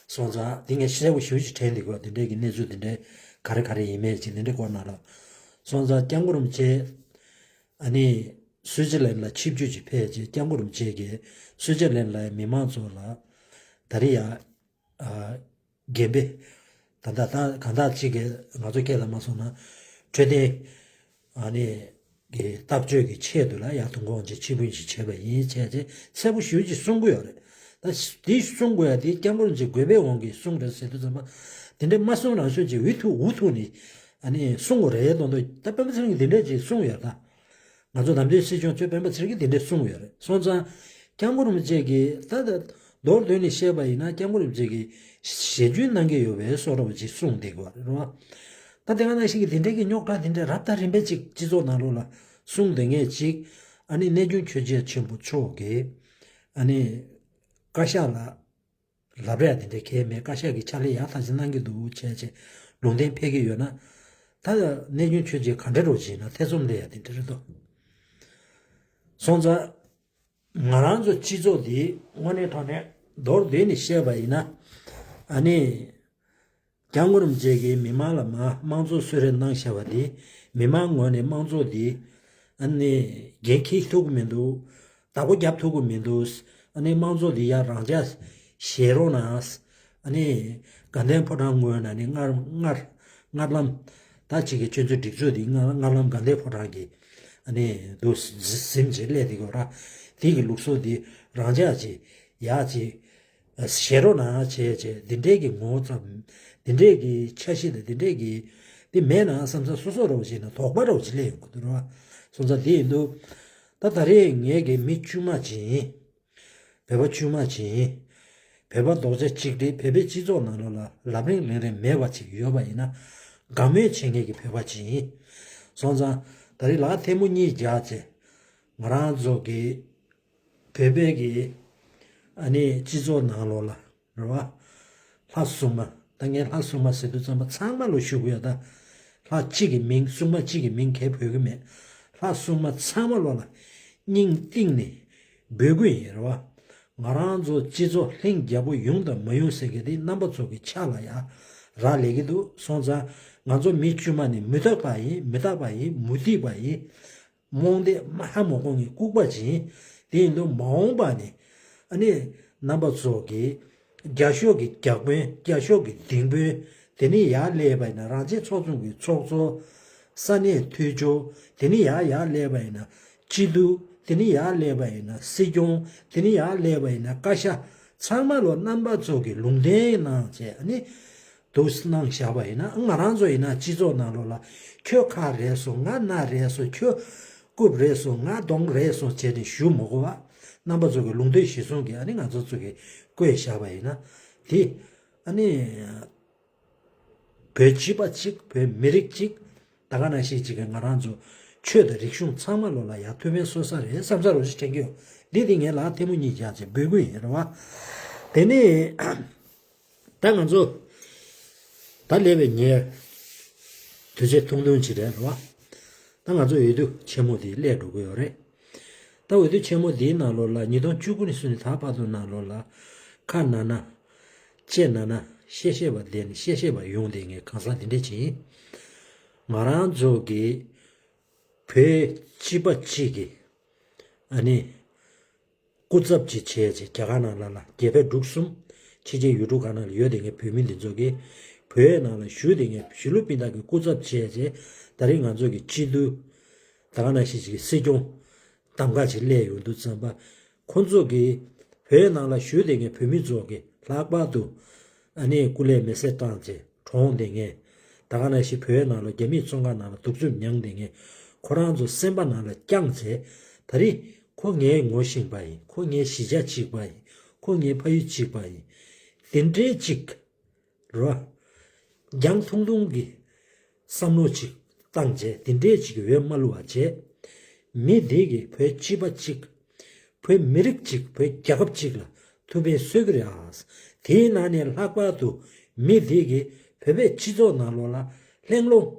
སོང་ཙང་འདི་ངས་གསལ་པོ་ཞེ་པོ་ཅིག་དྲན་བསྡད་ཀྱི་ཡོད། དེ་འདྲའི་གི་གནས་ཚུལ་དེ་འདྲའི་ག་རེ་ག་རེ་ཡིན་མིན་ཅིག་དེ་འདྲའི་སྐོར་ནང་ལ། སོང་ཙང་སྐྱབས་མགོན་རིན་པོ་ཆེ། ཨ་ནི་སུའུ་ཙི་ལན་ལ་ཆིབས་བསྒྱུར་ཅིག་ཕེབས་རྗེས། སྐྱབས་མགོན་རིན་པོ་ཆེ་གིས་སུའུ་ཙི་ལན་ལ་མི་མང་ཚོ་ལ་ད་རེས་ཡ། ཨ། དགོན་པའི། ད་ལྟ་ད་གང་ལྟར་ཅིག་གིས་ང་ཚོ་སྐད་ལ་མ་སོང་ན། འཕྲོད་བསྟེན། ཨ་ནི་གི་བསྟར་སྤྱོད་ཀྱི་ཆེད་དུ་ལ་ཡ་དུས་འཁོར་དབང་ཆེན་ཆིབས་བསྒྱུར་ཅིག་བྱས་པ་ཡིན་བྱས་ཏེ་གསལ་པོ་ཞེ་པོ་ཅིག་གསུང་གི་ཡོད་རེད། ད་དེ་གསུང་དགོས་ཡ་དེ་སྐྱབས་མགོན་རིན་པོ་ཆེ་རྒོད་པའི་དབང་གིས་གསུངས་རེད་ཟེར་དུས་ཙམ་པ། དེ་འདྲའི་མ་གསུང་རང་གསུང་ཅིག་འུ་ཐུག་འུ་ཐུག་ནས་ཨ་ནི་གསུང་དགོས་རེད་མདོག་མདོག་ད་སྤེན་པ་ཚེ་རིང་གིས་དེ་འདྲས་ཅིག་གསུངས་ཡོད་ད། ང་ཚོ་བདམས་ཐོན་སྲིད་སྐྱོང་གཙོས་སྤེན་པ་ཚེ་རིང་གིས་དེ་འདྲས་གསུངས་ཡོད་རེད། སོང་ཙང་སྐྱབས་མགོན་རིན་པོ་ཆེ་གིས་ད་ལྟ་མདོར་བསྡུས་ནས་བཤད་པ་ཡིན་ན། སྐྱབས་མགོན་རིན་པོ་ཆེ་གིས་ཞལ་རྒྱུན་གནང་གི་ཡོད་པའི་བཟོ་འདྲ་བ་ཅིག་གསུངས་བསྡད་ཀྱི་ཡོད་རེད་བ། ད་དེ་ག་ནང་བཞིན་གྱི་དེ་འདྲའི་གི་རྙོག་དྲ་དེ་འདྲ་རབ་དང་རིམ་པས་ཅིག་སྤྱི་ཚོགས་ནང་ལོགས་ལ་གསུངས་བསྡད་མཁན་ཅིག་ཨ་ནི་གནས་ཆུང་ཆོས་རྒྱལ་ཆེན་པོ་མཆོག་གིས་ཨ་ནི་ བཀའ་ཤག་ལ་ལབ་རེད་དེ་འདྲ་གལ་མེད། བཀའ་ཤག་གི་ཕྱག་ལས་ཡག་ཐག་ཆོད་གནང་གི་འདུག་བྱས་བྱས་ལུང་བསྟན་ཕེབས་ཀྱི་ཡོད་ན། ད་གནས་ཆུང་ཆོས་རྗེ་ག་འདྲ་རོགས་བྱས་ན་ཐེ་ཚོམ་ལས་ཡ་དེ་འདྲ་རེད་དོ། སོང་ཙང་། ང་རང་ཚོ་སྤྱི་ཚོགས་འདི་དངོས་གནས་དྲང་གནས་མདོར་བསྡུས་ནས་བཤད་པ་ཡིན་ན། ཨ་ནི། སྐྱབས་མགོན་རིན་པོ་ཆེ་གིས་མི་མང་ལ་མ་དམངས་གཙོ་གསོལ་རས་གནང་བཞག་པ་འདི། མི་མང་ངོས་ནས་དམངས་གཙོ་འདི། ཨ་ནི། འགན་འཁྱེར་ཐུབ་ཀྱི་མི་འདུག་བདག་པོ་རྒྱབ་ཐུབ་ཀྱི་མི་འདུག་ཨ་ནི་དམངས་གཙོ་འདི་ཡང་རང་འཇགས་བཞེས་རོགས་གནང་། ཨ་ནི། དགའ་ལྡན་ཕོ་བྲང་ངོས་ནས་ནི་སྔར་སྔར་སྔར་ལམ། ད་ཅིག་གི་སྤྱི་ཚོགས་སྒྲིག་འཛུགས་འདི་སྔར་སྔར་ལམ་དགའ་ལྡན་ཕོ་བྲང་གི། ཨ་ནི་འདུག་ཟིན་བྱས་སླེབས་དེ་གོ་ར། དེ་གི་ལུགས་སྲོལ་འདི་རང་འཇགས་ཅིག་ཡག་ཅིག་བཞེས་རོགས་གནང་བྱས་བྱས་འདི་འདྲའི་གི་ངོ་བོ་ཙམ། འདི་འདྲའི་གི་འཆར་གཞི་དང་འདི་འདྲའི་གི་འདི་མེད་ན་བསམ་ས་སོ་སོ་རོགས་བྱས་ན་དོགས་པ་རོགས་ཅིག་སླེབས་ཡོང་གི་འདུག་ར། སོང་ཙང་འདི་ཡིན་དུས། ད་ད་རེས་ངས་གི་མི་དཀྱུས་མ་ཅིག་ཡིན། བོད་པ་དཀྱུས་མ་ཅིག་ཡིན། བོད་པ་རྡོག་རྩ་གཅིག་སྒྲིལ། བོད་པའི་སྤྱི་ཚོགས་ནང་ལོགས་ལ་ལམ་རིམ་ལིང་རིམ་མེད་པ་ཅིག་ཡོད་པ་ཡིན་ན། དགའ་མོས་བྱེད་མཁན་གྱི་བོད་པ་ཅིག་ཡིན། སོང་ཙང་ད་རེས་ལག་ཐལ་མོ་གཉིས་སྦྱར་བྱས། ང་རང་ཚོ་གི་བོད་པའི་གི་ཨ་ནི་སྤྱི་ཚོགས་ནང་ལོགས་ལ་རེད་བ། ལྷ་སྲུང་མ། ད་ངས་ལྷ་སྲུང་མ་ཟེར་དུས་ཙམ་པ་ཚང་མ་ལོ་ཞུ་གི་ཡོད་ད། ལྷ་གཅིག་གི་མིང་སྲུང་མ་གཅིག་གི་མིང་གས་འབོད་གི་མེད། ལྷ་སྲུང་མ་ཚང་མ་ལོ་ལ་སྙིང་གཏིང་ནས་འབོད་གི་ཡིན་རེད་བ། ང་རང་ཚོ་སྤྱི་ཚོགས་ལྷིང་རྒྱལ་པོ་ཡོང་དང་མ་ཡོང་ཟེར་གི་དེ་རྣམ་པ་ཚོ་གི་ཆ་ལ་ཡ་རག་ལས་གི་འདུག་སོང་ཙང་ང་ཚོ་མི་དཀྱུས་མ་ནི་མུ་མཐའ་པ་ཡིན། མི་རྟག་པ་ཡིན། མུ་སྟེགས་པ་ཡིན། རྨོངས་དད་མ་ཧ་མ་གོ་ངའི་ལྐུགས་པ་ཅིག་ཡིན། དེ་ཡིན་དུས་མ་འོངས་པ་ནི་ཨ་ནི་རྣམ་པ་ཚོ་གི་རྒྱ་ཤོག་གི་རྒྱག་དཔོན། རྒྱ་ཤོག་གི་ལྡིང་དཔོན། དེ་ནས་ཡར་སླེབས་པ་ཡིན་ན་རང་བཙན་ཚོགས་ཆུང་གི་ཚོགས་གཙོ། ས་གནས་འཐུས་ཚོགས། དེ་ནས་ཡར་ཡར་སླེབས་པ་ཡིན་ན་སྤྱི་འཐུས། དེ་ནས་ཡར་སླེབས་པ་ཡིན་ན་སྲིད་སྐྱོང་། དེ་ནས་ཡར་སླེབས་པ་ཡིན་ན་བཀའ་ཤག་ཚང་མ་ལོ་རྣམ་པ་ཚོ་གི་ལུང་བསྟན་གནང་བྱས་ཨ་ནི། འདུག་གནང་བཞག་པ་ཡིན་ན། ང་རང་ཚོ་ཡིན་ན་སྤྱི་ཚོགས་ནང་ལོགས་ལ་ཁྱོད་ཁ་རེད་སོང་། ང་སྣ་རེད་སོང་། ཁྱོད་རྐུབ་རེད་སོང་། ང་གདོང་རེད་སོང་བྱས་ནས་ཞུ་མི་དགོས་པ། རྣམ་པ་ཚོ་གི་ལུང་བསྟན་གཞིར་བཟུང་གིས་ཨ་ནི་ང་ཚོ་ཚོ་གིས་བཀོད་བཞག་པ་ཡིན་ན། དེ་ཨ་ནི་བོད་སྤྱི་པ་གཅིག་བོད་མི་རིགས་གཅིག་ད་ག་ནང་བཞིན་གཅིག་གི་ང་རང་ཚོ་ཆོས་དང་རིག་གཞུང་ཚང་མ་ལོ་ལ་ཡ་ཐུགས་ཕན་གསོས་ས་རེད་བསམ་ས་རོ་ཞིག་དྲན་གི་ཡོད། འདི་དེ་ངས་ལག་ཐལ་མོ་གཉིས་བཞག་བྱས་འབོད་སྐུལ་ཡིན་རེད་བ། དེ་ནས། ད་ང་ཚོ་ད་སླེབས་པའི་ཉེར་དུས་ཚོད་ཐུང་ཐུང་ཅིག་རེད་རེད་བ། ད་ང་ཚོ་འོས་བསྡུ་ཆེན་མོ་དེ་སླེབས་འགྲོ་གི་ཡོད་རེད། ད་འོས་བསྡུ་ཆེན་མོ་དེའི་ནང་ལོགས་ལ་ཉིས་སྟོང་བཅུ་དགུ་ནས་བཟུང་ནས་ད་བར་དུ་ནང་ལོགས་ལ་ཁ་ན་ན་ལྕེ་ན་ན་བཤད་ཤེས་པ་བསྡད་ནས་བཤད་ཤེས་པ་ཡོང་དེ་ངས་གང་ཟག་དེ་འདྲས་ཅིག་ཡིན། ང་རང་ཚོ་གི་བོད་སྤྱི་པ་གཅིག་གི་ཨ་ནི། སྐུ་ཚབ་ཅིག་བྱས་བྱས་རྒྱ་གར་ནང་ལ་ལ་རྒྱལ་བལ་འབྲུག་གསུམ་ཕྱི་རྒྱལ་ཡུལ་གྲུ་ཁག་ནང་ལ་ཡོད་དེ་ངའི་བོད་མི་འདི་ཚོ་གིས་བོད་ནང་ལ་བཞུགས་དེ་ངའི་གཞིས་ལུས་སྤུན་ཟླ་གི་སྐུ་ཚབ་བྱས་བྱས་ད་རེས་ང་ཚོ་གི་སྤྱི་འཐུས་ད་ག་ནང་བཞིན་ཅིག་གི་སྲིད་སྐྱོང་གདམ་ག་ཅིག་སླེབས་ཡོང་དུས་ཙམ་པ་ཁོང་ཚོ་གིས་བོད་ནང་ལ་བཞུགས་དེ་ངའི་བོད་མི་ཚོ་གི་ལྷག་པར་དུ་ཨ་ནི་སྐུ་ལས་མེ་སྲེག་བཏང་བྱས། གྲོངས་དེ་ངས། ད་ག་ནང་བཞིན་བོད་ནང་ལ་རྒྱ་མིའི་བཙོན་ཁང་ནང་ལ་གདུག་རྩུབ་མྱངས་དེ་ངས། ཁོ་རང་ཚོ་སེམས་པ་ནང་ལ་བཅངས་བྱས། ད་རེས་ཁོ་ངའི་ངོ་ཤེས་པ་ཡིན། ཁོ་ངའི་གཞིས་ཆགས་གཅིག་པ་ཡིན། ཁོ་ངའི་ཕ་ཡུལ་གཅིག་པ་ཡིན། དེ་འདྲའི་གཅིག་རོ། རྒྱང་ཐུང་ཐུང་གི་བསམ་བློ་གཅིག་བཏང་བྱས་དེ་འདྲའི་གཅིག་འོས་མ་བླུག་པ་བྱས། མི་དེ་གིས་བོད་སྤྱི་པ་གཅིག་བོད་མི་རིགས་གཅིག་བོད་རྒྱལ་ཁབ་གཅིག་ལ་ཐུགས་ཕན་གསོས་ཀྱི་རེད་ཨ། དེའི་ནང་ནས་ལྷག་པར་དུ་མི་དེ་གིས་བོད་པའི་སྤྱི་ཚོགས་ནང་ལོགས་ལ་གླེང་སློང་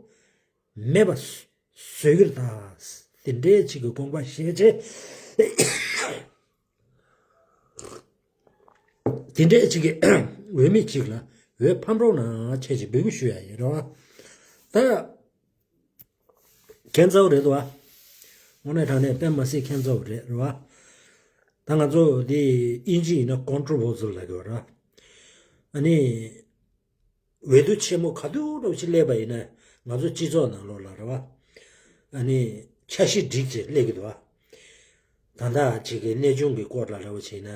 མེད་པ་བཟོ་གི་རེད་ད། དེ་འདྲའི་གཅིག་གི་དགོངས་པ་བཞེས་བྱས། དེ་འདྲའི་གཅིག་གི་འོས་མི་གཅིག་ལ་འོས་ཕམ་རོགས་གནང་བྱས་ཅིག་འབོད་སྐུལ་ཞུ་ཡ་ཡིན་རོགས། ད། ཁྱད་མཚར་རེད་དོ། དངོས་གནས་དྲང་གནས་དཔེ་མ་སྲིད་ཁྱད་མཚར་རེད་རེད་བ། ད་ང་ཚོ་འདི་དབྱིན་ཇི་ཡིན་ན་ཀོན་ཊོ་ཝར་སལ་ལབ་ཀྱི་ཡོད་ར། ཨ་ནི། འོས་བསྡུ་ཆེན་མོ་ག་དུས་འདྲ་བོ་ཅིག་སླེབས་པ་ཡིན་ན་ང་ཚོ་སྤྱི་ཚོགས་ནང་ལོགས་ལ་རེད་བ། ཨ་ནི། འཆར་གཞི་སྒྲིག་བྱས་སླེབས་ཀྱི་འདུག་བ། ད་ལྟ་ཅིག་གི་གནས་ཆུང་གི་སྐོར་ལ་འདྲ་བོ་བྱས་ན།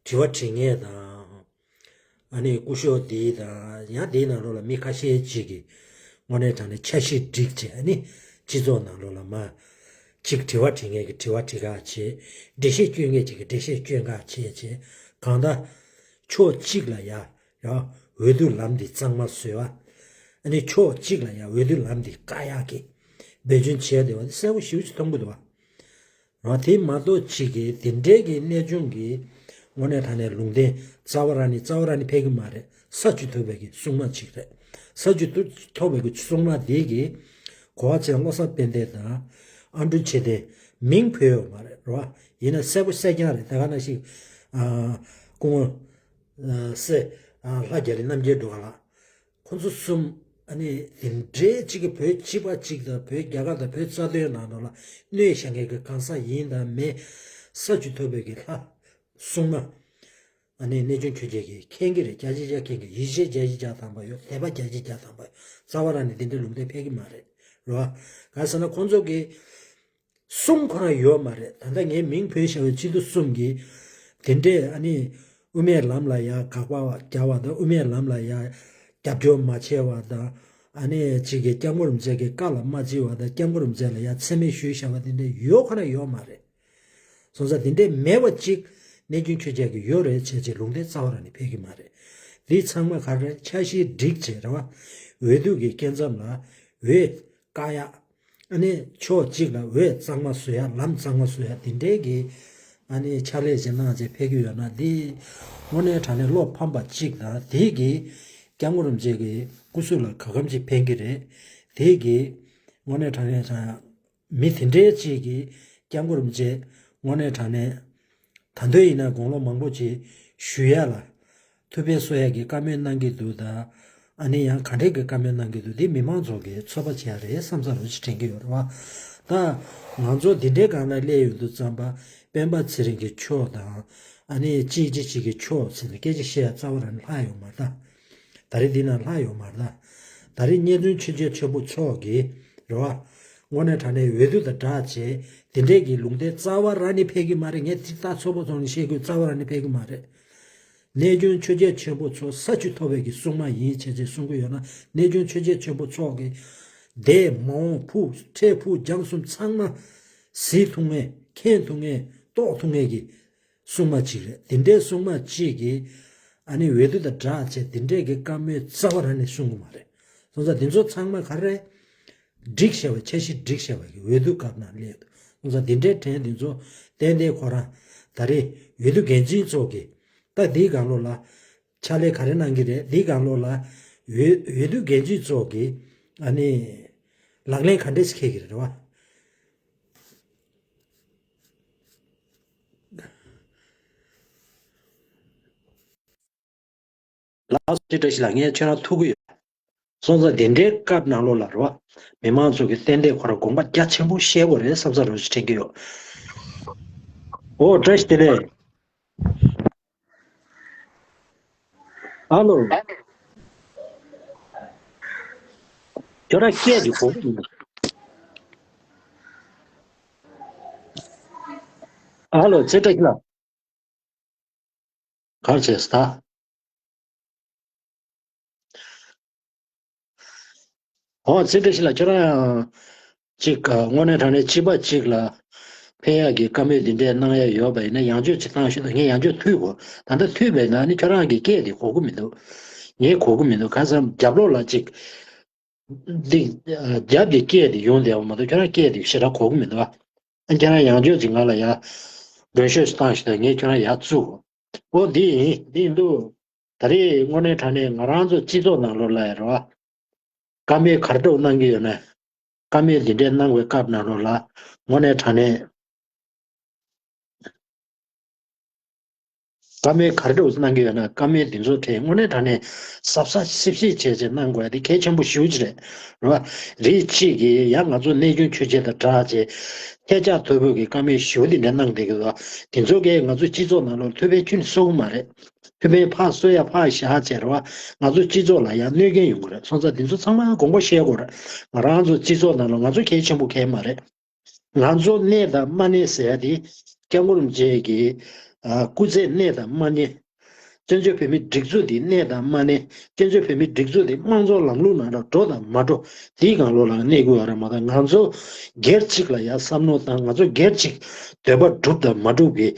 དྲི་བ་དྲི་མཁན་དང་། ཨ་ནི་སྐུ་ཞབས་དེ་དང་ཡང་དེའི་ནང་ལོགས་ལ་མི་ཁ་ཤས་ཅིག་གིས་དངོས་གནས་དྲང་གནས་འཆར་གཞི་སྒྲིག་བྱས་ཨ་ནི་སྤྱི་ཚོགས་ནང་ལོགས་ལ་མ་ཅིག་དྲི་བ་དྲི་མཁན་གྱི་དྲི་བ་དྲི་ག་བྱེད། འགྲེལ་བཤད་སྐྱོན་མཁན་ཅིག་གི་འགྲེལ་བཤད་སྐྱོན་ག་བྱེད་བྱེད་གང་ལྟར་ཕྱོགས་གཅིག་ལ་ཡ་ཡ་འོས་བསྡུ་ལམ་འདི་གཙང་མ་བཟོས་པ། ཨ་ནི་ཕྱོགས་གཅིག་ལ་ཡ་འོས་བསྡུ་ལམ་འདི་བཀག་ཡག་གི་འབད་བརྩོན་བྱས་བསྡད་པ་འདི་གསལ་པོ་ཞེ་པོ་ཅིག་མཐོང་གི་འདུག་བ། རང་དེ་མ་གཏོགས་ཅིག་གིས་དེ་འདྲའི་གི་གནས་ཆུང་གི་ དངོས་གནས་དྲང་གནས་ལུང་བསྟན་རྩ་བ་རང་ནས་རྩ་བ་རང་ནས་ཕེབས་ཀྱི་མ་རེད། ས་བཅུད་ཐོབ་པའི་གི་སྲུང་མ་ཅིག་རེད། ས་བཅུད་ཐོབ་པའི་གི་སྲུང་མ་དེ་གི་གོ་བ་ཅན་བློ་བཟང་དཔལ་ལྡན་དང་ཨ་འབྲུག་ཆོས་ལྡན་མིང་བོས་ཡོད་མ་རེད་རོ། ཡིན་ན་གསལ་པོ་གསལ་རྐྱང་རེད། དེ་ག་ནང་བཞིན་སྐུ་ངོ་སྲས་ལྷ་རྒྱ་རི་རྣམ་རྒྱལ་སྒྲོལ་དཀར་ལགས། ཁོང་ཚོ་གསུམ་ཨ་ནི་དེ་འདྲའི་གཅིག་གི་བོད་སྤྱི་པ་གཅིག་དང་བོད་རྒྱ་གར་དང་བོད་རྩ་དོན་ནང་དུ་ལ་གནོད་བཞག་མཁན་གྱི་གང་ཟག་ཡིན་དང་མེད། ས་བཅུད་ཐོབ་པའི་གི་ལྷ་སྲུང་མ་ཨ་ནི་གནས་ཆུང་ཆོས་རྒྱལ་གྱིས་མཁྱེན་གྱི་རེད། བརྒྱ་ཆ་བརྒྱ་མཁྱེན་གྱི། ཡིད་ཆེས་བརྒྱ་ཆ་བརྒྱ་ཐམ་པ་ཡོད། དད་པ་བརྒྱ་ཆ་བརྒྱ་ཐམ་པ་ཡོད། རྩ་བ་རང་ནས་དེ་འདྲའི་ལུང་བསྟན་ཕེབས་ཀྱི་མ་རེད་རོ། ག་ཟེར་ན་ཁོང་ཚོ་གི་གསུང་ཁོ་རང་ཡོད་མ་རེད། ད་ལྟ་ངའི་མིང་བོས་བཞག་པའི་སྤྱི་འཐུས་གསུམ་གྱིས་དེ་འདྲས་ཨ་ནི་དབུ་མའི་ལམ་ལ་ཡ་དགག་པ་རྒྱག་པ་དང་། དབུ་མའི་ལམ་ལ་ཡ་རྒྱབ་སྐྱོར་མ་བྱས་པ་དང་། ཨ་ནི་གཅིག་གིས་སྐྱབས་མགོན་རིན་པོ་ཆེ་གི་བཀའ་ལ་མ་བརྩི་བ་དང་། སྐྱབས་མགོན་རིན་པོ་ཆེ་ལ་ཡ་མཚན་སྨད་ཞུས་བཞག་པ་དེ་འདྲས་ཡོད་ཁོ་རང་ཡོད་མ་རེད། སོང་ཙང་དེ་འདྲས་མེད་པ་གཅིག་གནས་ཆུང་ཆོས་རྒྱལ་གྱི་ཡོད་རེད་བྱས་བྱས་ལུང་བསྟན་རྩ་བ་རང་ནས་ཕེབས་ཀྱི་མ་རེད། འདི་ཚང་མ་ག་རེ་རེད། འཆར་གཞི་སྒྲིག་བྱས་རེད་བ། འོས་བསྡུ་གི་སྐབས་མཚམས་ལ་འོས་བཀག་ཡག་ཨ་ནི་ཕྱོགས་གཅིག་ལ་འོས་གཙང་མ་བཟོ་ཡ། ལམ་གཙང་མ་བཟོ་ཡ་དེ་འདྲའི་གི་ཨ་ནི་ཕྱག་ལས་ཅིག་གནང་བྱས་ཕེབས་ཀྱི་ཡོད་ན། འདི་དངོས་གནས་དྲང་གནས་བློ་ཕམ་པ་གཅིག་དང་། དེ་གི་སྐྱབས་མགོན་རིན་པོ་ཆེ་གི་སྐུ་གཟུགས་ལ་ག་གམ་ཅིག་ཕན་གྱི་རེད། དེ་གི་དངོས་གནས་དྲང་གནས་ཀྱང་མི་དེ་འདྲའི་གཅིག་གིས་སྐྱབས་མགོན་རིན་པོ་ཆེ་དངོས་གནས་དྲང་གནས་ད་དུང་ཡིན་ན་དགུང་ལོ་མང་པོ་ཅིག་བཞུགས་ཡ་ལ་ཐུགས་ཕན་གསོ་ཡ་གི་བཀའ་མོལ་གནང་གི་འདུག་ད་ཨ་ནི་ཡང་ག་འདྲས་ཀྱི་བཀའ་མོལ་གནང་གི་འདུག་འདི་མི་མང་ཚོ་གིས་ཚོད་དཔག་བྱེད་ཡ་རེད་བསམ་ས་རུ་ཅིག་དྲན་གྱི་ཡོད་རེད་བ། ད་ང་ཚོ་འདི་འདྲའི་སྒང་ལ་སླེབས་ཡོང་དུས་ཙམ་པ་སྤེན་པ་ཚེ་རིང་གི་ཕྱོགས་དང་། ཨ་ནི་གཅིག་གཅིག་གཅིག་གི་ཕྱོགས་ཟེར་ནས་སྐད་ཆ་བཤད་ཡ་རྩ་བ་རང་ལྷག་ཡོད་མ་རེད་ད། ད་རེས་འདི་ན་ལྷག་ཡོད་མ་རེད་ད། ད་རེས་གནས་ཆུང་ཆོས་རྒྱལ་ཆེན་པོ་མཆོག་གིས་རེད་བ། དངོས་གནས་དྲང་གནས་འོས་བསྡུ་དང་སྦྲགས་བྱས་དེ་འདྲས་ཀྱི་ལུང་བསྟན་རྩ་བ་རང་ནས་ཕེབས་ཀྱི་མ་རེད། ངས་ཚིག་ཐག་ཚོད་པོ་ཐོག་ནས་བཤད་དགོས། རྩ་བ་རང་ནས་ཕེབས་ཀྱི་མ་རེད། གནས་ཆུང་ཆོས་རྒྱལ་ཆེན་པོ་མཆོག་ས་བཅུད་ཐོབ་པའི་གི་སྲུང་མ་ཡིན་བྱས་བྱས་གསུང་གི་ཡོད་ན། གནས་ཆུང་ཆོས་རྒྱལ་ཆེན་པོ་མཆོག་གིས་འདས་མ་འོངས་ཕུགས་འཕྲལ་ཕུགས་རྒྱང་གསུམ་ཚང་མ་གཟིགས་ཐུབ་མཁན། མཁྱེན་ཐུབ་མཁན། རྟོགས་ཐུབ་མཁན་གྱི་སྲུང་མ་གཅིག་རེད། དེ་འདྲའི་སྲུང་མ་གཅིག་གིས་ཨ་ནི་འོས་བསྡུ་དང་སྦྲགས་བྱས་དེ་འདྲའི་གི་བཀའ་མོལ་རྩ་བ་རང་ནས་གསུང་གི་མ་རེད། སོང་ཙང་འདི་ཚོ་ཚང་མ་ག་རེ་རེད། སྒྲིག་བྱས་པ། འཆར་གཞི་སྒྲིག་བྱས་པ་གི་འོས་བསྡུ་སྐབས་ནང་སླེབས་འདུག་སོང་ཙང་འདི་འདྲའི་དྲན་འདི་ཚོ་ཏན་ཏན་ཁོ་རང་ད་རེས་འོས་བསྡུ་འགན་འཛིན་ཚོ་གིས་ད་འདིའི་སྒང་ལོགས་ལ་ཕྱག་ལས་ག་རེ་གནང་གི་རེད། འདིའི་སྒང་ལོགས་ལ་འོས་འོས་བསྡུ་འགན་འཛིན་ཚོ་གིས་ཨ་ནི་ལག་ལེན་ག་འདྲས་སེ་འཁེལ་གི་རེད་བ། ལགས་སོ། ཚེ་བཀྲ་ཤིས་ལགས། ངས་ཁྱོད་རང་ཐུག་གི་ཡོད། སོང་ཙང་དེ་འདྲའི་སྐབས་ནང་ལོགས་ལ་རེད་བ། མི་མང་ཚོ་གིས་ཏན་ཏན་ཁོ་རང་དགོངས་པ་རྒྱ་ཆེན་པོ་བཞེས་དགོས་རེད་བསམ་ས་རོ་ཞིག་དྲན་གྱི་ཡོད། ཨོ་བཀྲ་ཤིས་བདེ་ལེགས། ཨ་ལོ། ཁྱོད་རང་སྐད་དེ་གོ་གི་མི་འདུག་ཨ་ལོ། ཚེ་བཀྲ་ཤིས་ལགས། གར་བྱས་ས། ཨོ་ཚེ་བཀྲ་ཤིས་ལགས། ཁྱོད་རང་ཡང་ཅིག་དངོས་གནས་དྲང་གནས་སྤྱི་པ་ཅིག་ལ་ཕན་ཡག་གི་བཀའ་མོལ་འདི་འདྲས་གནང་ཡ་ཡོད་པ་ཡིན་ན་ཡང་བསྐྱར་ཅིག་བཏང་ཤོག་དང་། ངས་ཡང་བསྐྱར་ཐུག་གོ། ད་ལྟ་ཐུག་པས་ན་ནི་ཁྱོད་རང་གི་སྐད་དེ་གོ་གི་མི་འདུག་ངས་གོ་གི་མི་འདུག་གང་ཟེར་ན་རྒྱབ་ལོགས་ལ་ཅིག་འདི་རྒྱབ་ཀྱི་སྐད་དེ་ཡོང་བསྡད་པ་མ་གཏོགས་ཁྱོད་རང་སྐད་དེ་ཞེ་དྲག་གོ་གི་མི་འདུག་ཨ། ཁྱེད་རང་ཡང་བསྐྱར་ཅིག་ང་ལ་ཡར་མགྲོན་ཤོག་ཅིག་བཏང་ཤོག་དང་། ངས་ཁྱོད་རང་ཡར་བཙུགས། ཨོ་འདི་ཡིན་འདི་ཡིན་འདུག་ད་རེས་དངོས་གནས་དྲང་གནས་ང་རང་ཚོ་སྤྱི་ཚོགས་ནང་ལོགས་ལ་ཡ་རེད་བ། བཀའ་མོལ་ག་རེ་འདྲ་པོ་གནང་གི་ཡོད་ན། བཀའ་མོལ་འདི་འདྲས་གནང་བའི་སྐབས་ནང་ལོགས་ལ་དངོས་གནས་དྲང་གནས། བཀའ་མོལ་ག་རེ་འདྲ་པོ་གནང་གི་ཡོད་ན། བཀའ་མོལ་འདི་ཚོ་དེ་དངོས་གནས་དྲང་གནས་གཟབ་གཟབ་ཞིབ་ཞིབ་བྱས་བྱས་གནང་དགོས་ཡ་དེ་གལ་ཆེན་པོ་ཞེ་པོ་ཅིག་རེད། རེད་བ། རིགས་གཅིག་གིས་ཡང་ང་ཚོ་གནས་ཆུང་ཆོས་རྒྱལ་དང་སྦྲགས་བྱས་ཐལ་ལྕག་ཐོར་བུ་གི་བཀའ་མོལ་ཞེ་པོ་འདི་འདྲ་གནང་བསྡད་ཀྱི་འདུག་དེ་ཚོ་གིས་ང་ཚོ་སྤྱི་ཚོགས་ནང་ལོགས་ཐུགས་ཕན་ཁྱོན་ནས་གསོ་གི་མ་རེད། ཐུགས་ཕན་ཕར་གསོ་ཡ་ཕར་བཞག་བྱས་རེད་བ། ང་ཚོ་སྤྱི་ཚོགས་ལ་ཡང་གནོད་སྐྱོན་ཡོང་གི་རེད། སོང་ཙང་འདི་ཚོ་ཚང་མ་དགོངས་པ་བཞེས་དགོས་རེད། ང་རང་ཚོ་སྤྱི་ཚོགས་ནང་ལ་ང་ཚོ་གལ་ཆེན་པོ་གང་ཡང་མ་རེད། ང་ཚོ་གནས་དང་མ་གནས་ཟེར་ཡ་དེ་སྐྱབས་མགོན་རིན་པོ་ཆེ་གི་ཨ་སྐུ་ཚེ་གནས་དང་མ་གནས། བཙན་བྱོལ་བོད་མིའི་སྒྲིག་འཛུགས་དེ་གནས་དང་མ་གནས། བཙན་བྱོལ་བོད་མིའི་སྒྲིག་འཛུགས་དེ་དམངས་གཙོ་ལམ་ལུགས་ནང་ལ་འགྲོ་དང་མ་འགྲོ་དེའི་སྒང་ལོགས་ལ་གནས་དགོས་པ་རེད་མ་གཏོགས། ང་ཚོ་སྒེར་གཅིག་ལ་ཡ་བསམ་བློ་བཏང་། ང་ཚོ་སྒེར་གཅིག་འདོད་པ་འགྲུབ་དང་མ་འགྲུབ་ཀྱི་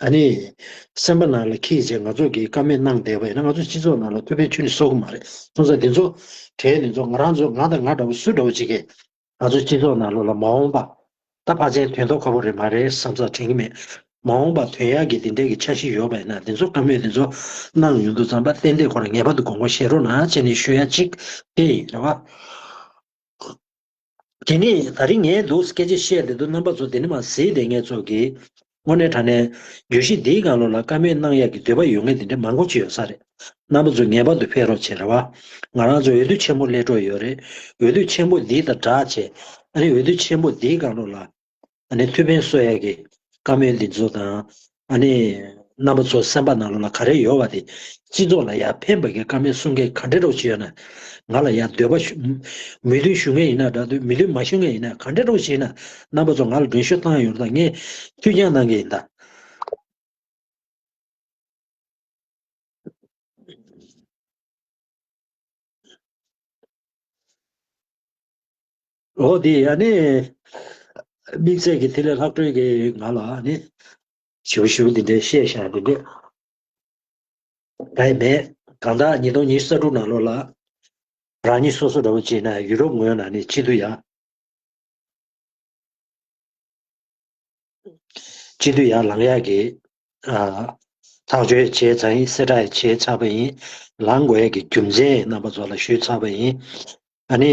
ཨ་ནི་སེམས་པ་ནང་ལ་འཁྱེར་བྱས་ང་ཚོ་གིས་བཀའ་མོལ་གནང་བསྡད་པ་ཡིན་ན་ང་ཚོ་སྤྱི་ཚོགས་ནང་ལ་ཐུགས་ཕན་ཁྱོན་ནས་གསོ་གི་མ་རེད། སོང་ཙང་འདི་ཚོ་གྲས་འདི་ཚོ་ང་རང་ཚོ་ང་དང་ང་འདྲ་པོ་སུ་འདྲ་པོ་ཅིག་གིས་ང་ཚོ་སྤྱི་ཚོགས་ནང་ལོགས་ལ་མ་འོངས་པ་ད་ཕལ་ཆེར་དོན་དག་ཁག་པོ་རེད་མ་རེད་བསམ་ས་དྲན་གྱི་མེད། མ་འོངས་པ་ཐོན་ཡག་གི་དེ་འདྲའི་གི་འཆར་གཞི་ཡོད་པ་ཡིན་ན། དེ་ཚོ་བཀའ་མོལ་དེ་ཚོ་གནང་ཡོང་དུས་ཙམ་པ་ཏན་ཏན་ཁོ་རང་ངེས་པར་དུ་དགོངས་པ་བཞེས་རོགས་གནང་བྱས་ནས་ཞུ་ཡ་གཅིག་དེ་ཡིན། རེད་བ། དེ་ནས་ད་རིང་ངས་འདུག་སྐད་ཆ་བཤད་བསྡད་དུས་རྣམ་པ་ཚོ་དེ་ནས་མར་གཟིགས་བསྡད་མཁན་ཚོ་གིས་དངོས་གནས་དྲང་གནས་བརྗོད་གཞི་འདིའི་སྒང་ལོགས་ལ་བཀའ་མོལ་གནང་ཡག་གི་འདོད་པ་ཡོད་མཁན་དེ་འདྲ་མང་པོ་ཅིག་ཡོད་ས་རེད། རྣམ་པ་ཚོ་ངེས་པར་དུ་ཕེབས་རོགས་བྱེད། རེད་བ། ང་རང་ཚོ་འོས་བསྡུ་ཆེན་པོ་སླེབས་འགྲོ་ཡོད་རེད། འོས་བསྡུ་ཆེན་པོ་འདི་དང་སྦྲགས་བྱས། ཨ་ནི་འོས་བསྡུ་ཆེན་པོ་འདིའི་སྒང་ལོགས་ལ་ཨ་ནི་ཐུགས་ཕན་གསོ་ཡག་གི་བཀའ་མོལ་འདི་ཚོ་དང་། ཨ་ནི་རྣམ་པ་ཚོ་སེམས་པ་ནང་ལོགས་ལ་ག་རེ་ཡོད་པ་དེ། སྤྱི་ཚོགས་ལ་ཡར་ཕན་པ་གི་བཀའ་མོལ་གསུང་མཁན་ག་འདྲ་རོགས་ཅིག་ཡོད་ན། ང་ལ་ཡར་འདོད་པ་ཞུ། མོས་མཐུན་ཞུ་མཁན་ཡིན་ན་འདྲ་འདུག་མོས་མཐུན་མ་ཞུ་མཁན་ཡིན་ན་ག་འདྲ་རོགས་ཅིག་ཡིན་ན། རྣམ་པ་ཚོ་ང་ལ་མགྲོན་ཤོག་བཏང་ཡོང་དང་། ངས་ཐུགས་འགན་གནང་གི་ཡིན་ད། འོ་དེ་ཨ་ནི་དམིགས་བསལ་གྱི་དེ་ལས་ལྷག་སྤྲོད་ཀྱི་ང་ལ་ཨ་ནི་ཞིབ་ཞིབ་འདི་འདྲའི་བཤད་བཞག་འདི་འདྲས་གང་ཡང་མེད། གང་ལྟར་ཉིས་སྟོང་ཉི་ཤུ་རྩ་དྲུག་ནང་ལོགས་ལ་རང་ཉིད་སོ་སོ་འདྲ་བོ་བྱས་ན་ཡུ་རོབ་ངོས་ནས་ནི་སྤྱི་འཐུས་ཡར། སྤྱི་འཐུས་ཡར་ལངས་ཡག་གི་ཨ་ཐག་གཅོད་བྱས་ཚར་ཡིན། གསལ་བསྒྲགས་བྱས་ཚར་བ་ཡིན། ལངས་དགོས་ཡག་གི་རྒྱུ་མཚན་རྣམ་པ་ཚོ་ལ་ཞུས་ཚར་བ་ཡིན། ཨ་ནི་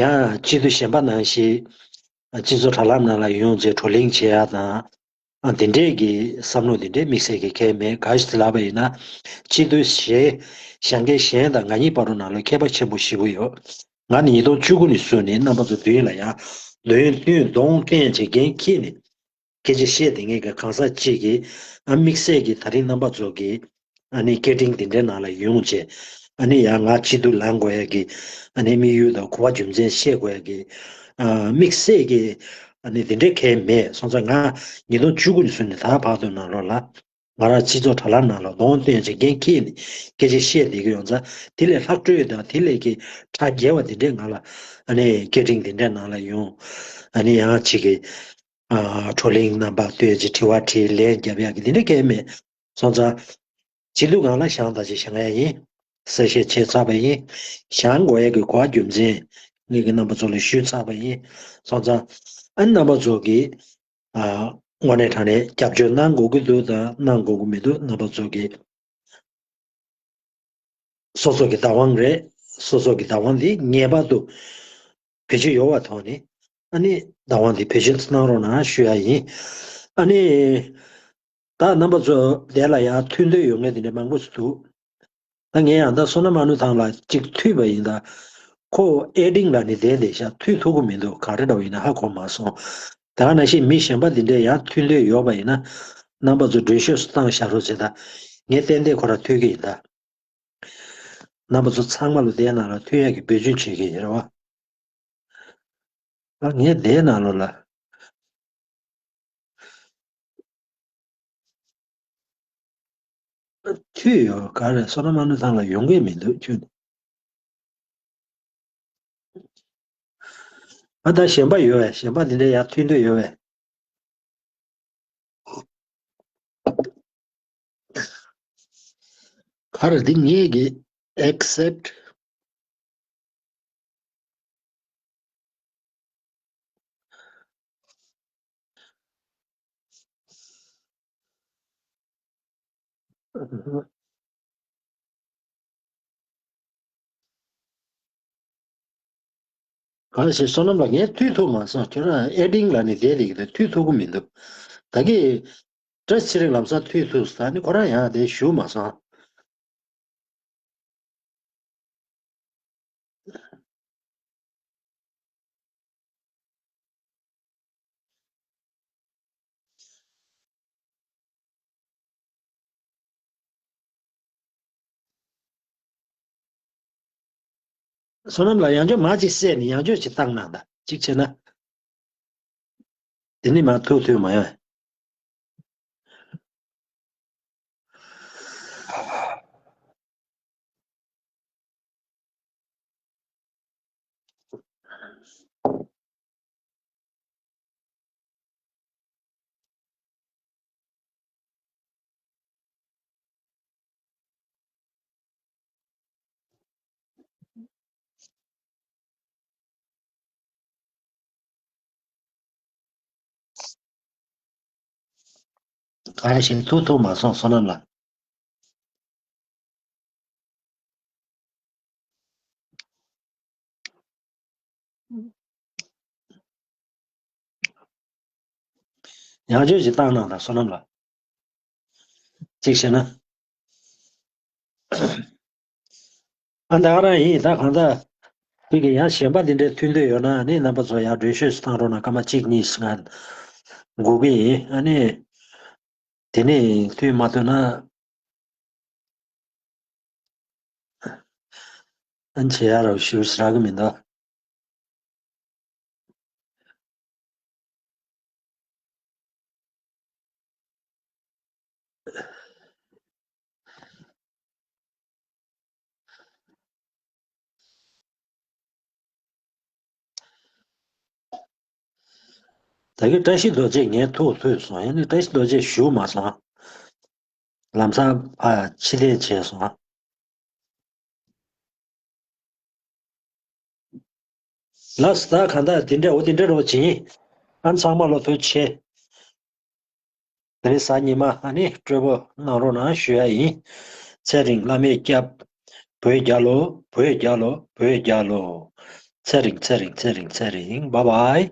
ཡང་སྤྱི་འཐུས་གཞན་པ་ནང་བཞིན་སྤྱི་ཚོགས་དྲ་ལམ་ནང་ལ་ཡོང་རྗེས་བགྲོ་གླེང་བྱེད་ཡག་དང་། ཨ་དེ་འདྲས་ཀྱི་བསམ་བློ་དེ་འདྲས་དམིགས་བསལ་གྱི་གང་ཡང་མེད། ག་ཞིག་ལབ་པ་ཡིན་ན། སྤྱི་འཐུས་གཞན་བཞེངས་མཁན་གཞན་དང་ང་གཉིས་བར་དུ་ནང་ལ་ཁྱད་པར་ཆེན་པོ་ཞེ་པོ་ཡོད། ང་ནི་ཉིས་སྟོང་བཅུ་དགུ་ནས་བཟུང་ནས་རྣམ་པ་ཚོ་མདུན་ལ་ཡང་མདུན་མདུན་གདོང་སྟོན་བྱེད་འགན་འཁྱེར་ནས་སྐད་ཆ་བཤད་བསྡད་མཁན་གྱི་གང་ཟག་ཅིག་གིས། ཨ་དམིགས་བསལ་གྱི་ད་རིང་རྣམ་པ་ཚོ་གིས་ཨ་ནི་སྐད་འཕྲིན་འདི་འདྲའི་ནང་ལ་ཡོང་བྱས། ཨ་ནི་ཡང་ང་སྤྱི་འཐུས་ལངས་དགོས་ཡག་གི་ཨ་ནི་དམིགས་ཡུལ་དང་གོ་བ་རྒྱུ་མཚན་བཤད་དགོས་ཡག་གི་ཨ་དམིགས་བསལ་གྱི་ཨ་ནི་འདི་འདྲའི་གང་ཡང་མེད། སོང་ཙང་ང་ཉིས་སྟོང་བཅུ་དགུ་ནས་བཟུང་ནས་ད་བར་དུ་ནང་ལོགས་ལ། ང་རང་སྤྱི་ཚོགས་དྲ་ལམ་ནང་ལ་གདོང་སྟོན་བྱེད་འགན་འཁྱེར་ནས་སྐད་ཆ་བཤད་བསྡད་ཀྱི་ཡོད་ཙང་། དེ་ལས་ལྷག་སྤྲོད་དང་དེ་ལས་ཀྱི་ཁྲག་རྒྱས་པ་དེ་འདྲས་ང་ལ་ཨ་ནི་སྐད་འཕྲིན་དེ་འདྲས་ནང་ལ་ཡོང་། ཨ་ནི་ཡང་ཅིག་གི་ཨ་བགྲོ་གླེང་རྣམ་པ་བསྟོད་ཅིག་དྲི་བ་དྲིས་ལན་རྒྱབ་ཡག་གི་དེ་འདྲས་གང་ཡང་མེད། སོང་ཙང་སྤྱི་འཐུས་སྒང་ལ་བཞེངས་དང་ཅིག་བཞེངས་ཡག་ཡིན། གསལ་བཤད་བྱས་ཚར་བ་ཡིན། བཞེངས་དགོས་ཡག་གི་གོ་བ་རྒྱུ་མཚན་ངེད་ཀྱི་རྣམ་པ་ཚོ་ལ་ཞུས་ཚར་བ་ཡིན། སོང་ཙང་ཨ་ནི་རྣམ་པ་ཚོ་གིས། ཨ་དངོས་གནས་དྲང་གནས་རྒྱབ་སྐྱོར་གནང་དགོས་ཀྱི་འདུག་དང་གནང་དགོས་ཀྱི་མི་འདུག་རྣམ་པ་ཚོ་གིས་སོ་སོ་གི་བདག་དབང་རེད། སོ་སོ་གི་བདག་དབང་འདི་ངེས་པར་དུ་བེད་སྤྱོད་ཡོད་པ་ཐོག་ནས། ཨ་ནི་བདག་དབང་འདི་བེད་སྤྱོད་གནང་རོགས་གནང་ཞུ་ཡ་ཡིན། ཨ་ནི་ད་རྣམ་པ་ཚོ་དེ་ལ་ཡང་ཐུགས་འདོད་ཡོད་མཁན་དེ་འདྲ་མང་པོ་ཞིག་འདུག་ད་ངས་ཡང་ད་བསོད་ནམས་ཨ་ནུ་ཐང་ལགས་གཅིག་ཐུག་པ་ཡིན་ད། ཁོ་ཨེ་ཌིང་ལ་ནི་བསྡད་བསྡད་ཤག་ཐུག་ཐུབ་ཀྱི་མི་འདུག་ག་རེ་འདྲ་བ་ཡིན་ན་ཧ་གོ་མ་སོང་། དེ་ག་ནང་བཞིན་མི་གཞན་པ་འདི་འདྲས་ཡང་ཐུག་འདོད་ཡོད་པ་ཡིན་ན། རྣམ་པ་ཚོ་མགྲོན་ཤོས་སུ་བཏང་བཞག་རོགས་བྱེད་ད། ངས་ཏན་ཏན་ཁོ་རང་ཐུག་གི་ཡིན་ད། རྣམ་པ་ཚོ་ཚང་མ་ལ་དེའི་ནང་ལ་ཐུག་ཡག་གི་འབོད་སྐྱོན་བྱེད་ཀྱི་ཡིན་རེད་བ། ཨ་ངས་དེའི་ནང་ལོགས་ལ། ཁྱོད་ཡོད་ག་རེ། བསོད་ནམས་ཨ་ནུ་ཐང་ལ་ཡོང་གི་མི་འདུག་ཁྱོད། ཨ་ད་གཞན་པ་ཡོད་བས། གཞན་པ་འདི་འདྲའི་ཡར་ཐོན་འདོད་ཡོད་བས། ག་རེ་འདི་ངེད་ཀྱི་accept། གང་ཞིག་བསོད་ནམས་ལགས། ངས་མཐུད་ཐུབ་མ་སོང་། ཁྱོད་རང་ཨེ་ཌིང་ལ་ནི་བསྡད་བསྡད་ཀྱི་འདུག་མཐུད་ཐུབ་ཀྱི་མི་འདུག་ད་གིན་བཀྲ་ཤིས་ཚེ་རིང་ལམ་སང་མཐུད་ཐུབ་ས་ནི་ཁོ་རང་ཡང་དེ་ཞུ་མ་སོང་། བསོད་ནམས་ལགས། ཡང་བསྐྱར་མར་ཅིག་བསད་ནས་ཡང་བསྐྱར་ཅིག་བཏང་གནང་དང་། གཅིག་བྱས་ན། དེ་ནི་མར་ཐུག་ཐུག་མ་ཡོང་། ག་རེ་ཞིག་ཐུག་ཐུག་མ་སོང་བསོད་ནམས་ལགས། ཡང་བསྐྱར་ཞིག་བཏང་གནང་དང་བསོད་ནམས་ལགས། གཅིག་བྱས་ན། ཨ་ད་ག་རང་ཡིན། ད་གང་ལྟར་ཁྱེད་ཀྱིས་ཡང་གཞན་པ་འདི་འདྲའི་མཐུན་འདོད་ཡོད་ན་ནི་རྣམ་པ་ཚོ་ཡང་འགྲེལ་བཤད་ཞིག་བཏང་རོགས་གནང་། སྐར་མ་གཅིག་གཉིས་ཤིག་ང་སྒུག་གི་ཡིན། ཨ་ནི་དེ་ནས་མཐུན་མ་མཐུན་ན། ཨ་ནི་བྱེད་ཡ་རོགས་ཞུ་ཟེར་གི་མི་འདུག་ད་གིན་བཀྲ་ཤིས་རྡོ་རྗེ་ངའི་ཐུགས་ལྷོད་སོང་། ཡང་ནི་བཀྲ་ཤིས་རྡོ་རྗེ་ཞུ་མ་སོང་། ལམ་སང་ཕར་ཕྱིར་འཐེན་བྱས་སོང་། ལགས་སོ། ད་གང་ལྟར་དེ་འདྲ་འོ་དེ་འདྲ་རོགས་བྱིན། ཨ་ཚང་མ་ལོ་ཐུགས་རྗེ་ཆེ། དེ་རིང་གཟའ་ཉི་མ་ཨ་ནི་སྤྲོ་པོ་གནང་རོགས་གནང་ཞུ་ཡ་ཡིན། ཚེ་རིང་བླ་མས་སྐྱབས། བོད་རྒྱལ་ལོ། བོད་རྒྱལ་ལོ། བོད་རྒྱལ་ལོ། ཚེ་རིང་ཚེ་རིང་ཚེ་རིང་ཚེ་རིང་། བཱའི་བཱའི།